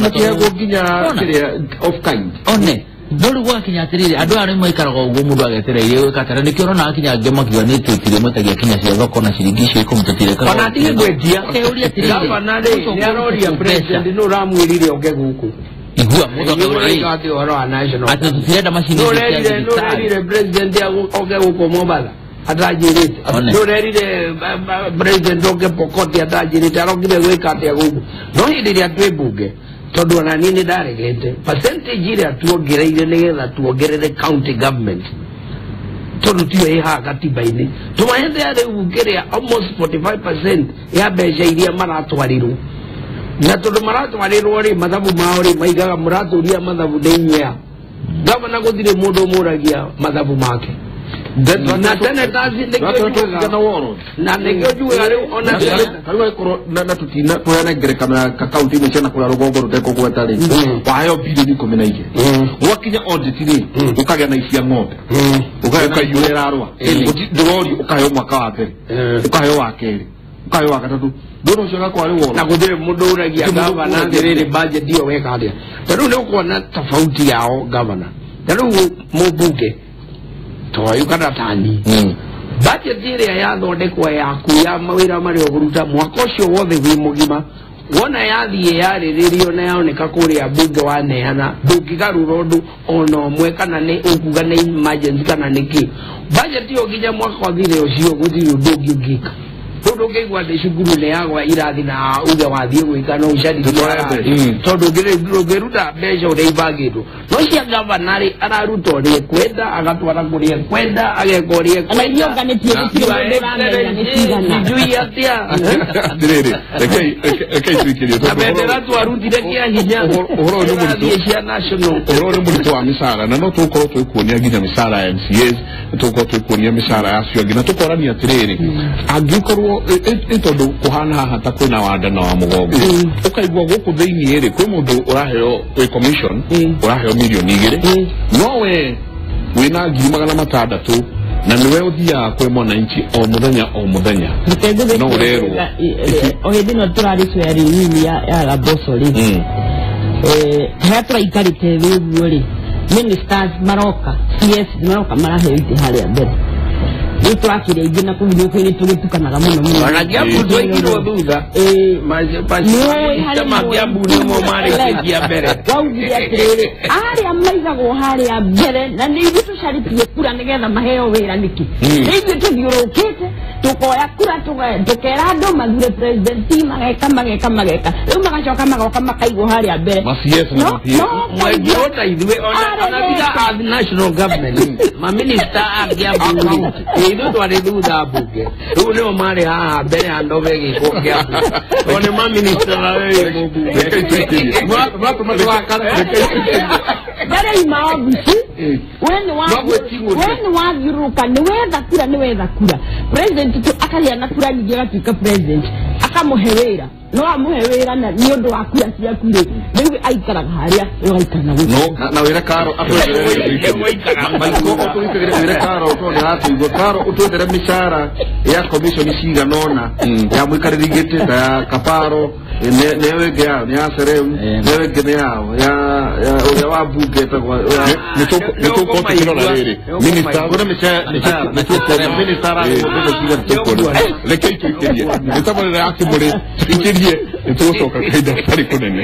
one no rĩu gwakinya atĩrĩrĩ andũ aya nĩ maikaraga ũguo mũndũ agetereire gwĩka atĩa na nĩkĩo ũrona akinya angĩ makiuga nĩ tũtirĩ mwetagia kinya cia thoko na ciringi icio ikũmi tũtirekaga ona atige gwendia ũkeyũria atĩrĩrĩ gavana rĩ nĩ aroria president nũ ũramwĩrire oke gũkũ igua mũndũ akauga atĩ ũhoro wa national atĩ tũtirenda macini nũ ũrerire president oke gũkũ Mombatha atanjĩrĩte nũ ũrerire president oke Pokot atanjĩrĩte arokire gwĩka atĩa gũkũ no hĩndĩ ĩrĩa twĩ mbunge tondũ ona niĩ nĩ ndaregete percentage ĩrĩa tuongereire nĩgetha tuongerere county government tondũ tiyo ĩ haha gatiba-inĩ tũmahete rĩu kĩrĩa almost 45% ya mbeca iria maratwarirwo na tondũ maratwarirwo rĩ mathabu mao rĩ maigaga mũratũria mathabu nĩ inyuĩ a gavana gũtirĩ mũndũ ũmũragia mathabu make na senators nĩkĩo njugaga na nĩkĩo njugaga rĩu ona tarĩu angĩkorwo na tũtina tũheane ngerekano ya kaunti imwe ciana kũrĩa rũgongo rũtekũgweta rĩ waheo bilioni 12 gwakinya audit rĩ ũkagĩa na icia ng'ombe ũkagĩa na iria ĩrarũa ndũrorio ũkaheo mwaka wa mbere ũkaheo wa kerĩ ũkaheo wa gatatũ ndũrũ ũcio ũgakorwo arĩ woro na gũtirĩ mũndũ ũragia gavana atĩrĩrĩ budget ĩyo weka atĩa ta rĩu nĩ ũkuona tofauti yao gavana ta rĩu mũmbunge toyu kana tani budget ĩrĩa yathondekwo yaku ya mawĩra marĩa ũkũruta mwaka ũcio wothe wĩ mũgima wona yathiĩ yarĩrĩrio na yaoneka kũrĩa mbunge waneana ndũngĩgarũra ũndũ ona ũmwe kana nĩ ũkuga nĩ emergency kana nĩ kĩ budget ĩyo nginya mwaka ũthire ũcio gũtirĩ ũndũ ũngĩ ũngĩka rĩu ndũngĩigua atĩ cukuru nĩ yagwa irathi na uge wathiĩ gwĩka no ũcarithie tondũ ndũngĩruta mbeca ũrĩa ibangĩtwo no cia gavana rĩ araruta ũrĩa ekwenda agatwara kũrĩa ekwenda ageka ũrĩa Ona iria ũnganĩtie gũtirĩ mũndũ ũramenya nĩ cigana sijui atĩa atĩrĩrĩ rekei tuikĩrie na bendera twarutire kĩa hinya ũhoro ũyũ nĩ mũritũ ĩrathiĩ cia national ũhoro nĩ mũritũ wa mĩcara na no tũgũkorwo tũgĩkuonia nginya mĩcara ya MCAs nĩ tũgũkorwo tũgĩkuonia mĩcara ya acio angĩ na tũkorania atĩrĩrĩ angĩkorwo ĩ tondũ kũhana haha ta kwĩna wanda na wa mũgongo ũkaigua gũkũ thĩiniĩ rĩ kwĩ mũndũ ũraheo wĩ commission ũraheo milioni 2 no we wĩna 600,000 na nĩwe ũthiaga kwĩ mwananchi o mũthenya o mũthenya no ũrerwo o hĩndĩ ĩno tũrarĩ swearing ya Laboso rĩ harĩa tũraikarĩte thĩ ũguo rĩ ministers maroka CS maroka maraheo itĩ harĩa mbere rĩu tũrakĩria aingĩ na kũu nyũmba-inĩ tũgĩtukanaga mũno mũno ona Kiambu twaigirwo thutha nĩũĩ ma Kiambu nĩmo marĩkĩtie mbere waugire atĩrĩrĩ arĩa maigagwo harĩa mbere na nĩ ithuĩ tũcarĩtie kura nĩgetha maheo wĩra nĩkĩ nĩ ithuĩ tũthiũrũrũkĩte tukoya kura tukera andũ mathure president mageka mageka mageka rĩu magacoka magoka makaigwo harĩa mbere no mwaigirwo ta ithuĩ ona tiga a national government maminista a Kiambu ithuĩ twarĩ thutha mbunge rĩu nĩo marĩ haha mbere ya ndobe gĩkwo Kiambu to nĩ maminista na wewe mũmbunge ndarĩ maobici we nĩ wathiũrũrũka nĩ wetha kura nĩ wetha kura president tu akagĩa na kura nyingĩ agatuĩka president Akamũhe wĩra no amũhe wĩra na nĩ ũndũ wa kura ciaku rĩ, rĩu aikaraga harĩa ũgaikara na gũkũ. Na wĩre Karo atwethere, wĩre Karo tondũ nĩ aratũigua. Karo, ũtwethere mĩcara ya commission cigana ũna ya mũikarĩri gĩtĩ ta ya Kaparo, nĩyo ĩngĩ yao nĩ ya Serem, nĩyo ĩngĩ nĩ yao ya ũrĩa wa mbunge etagwo. Nĩ tũgũkorwo tũkĩrora rĩrĩ minister. Kuna mĩcara minister ararĩhwo mbeca cigana? Reke itũikĩrie nĩ tabarĩra ya Kĩmũrĩ, tũikĩrie, nĩ tũgũcoka kahinda gatarĩ kũnene.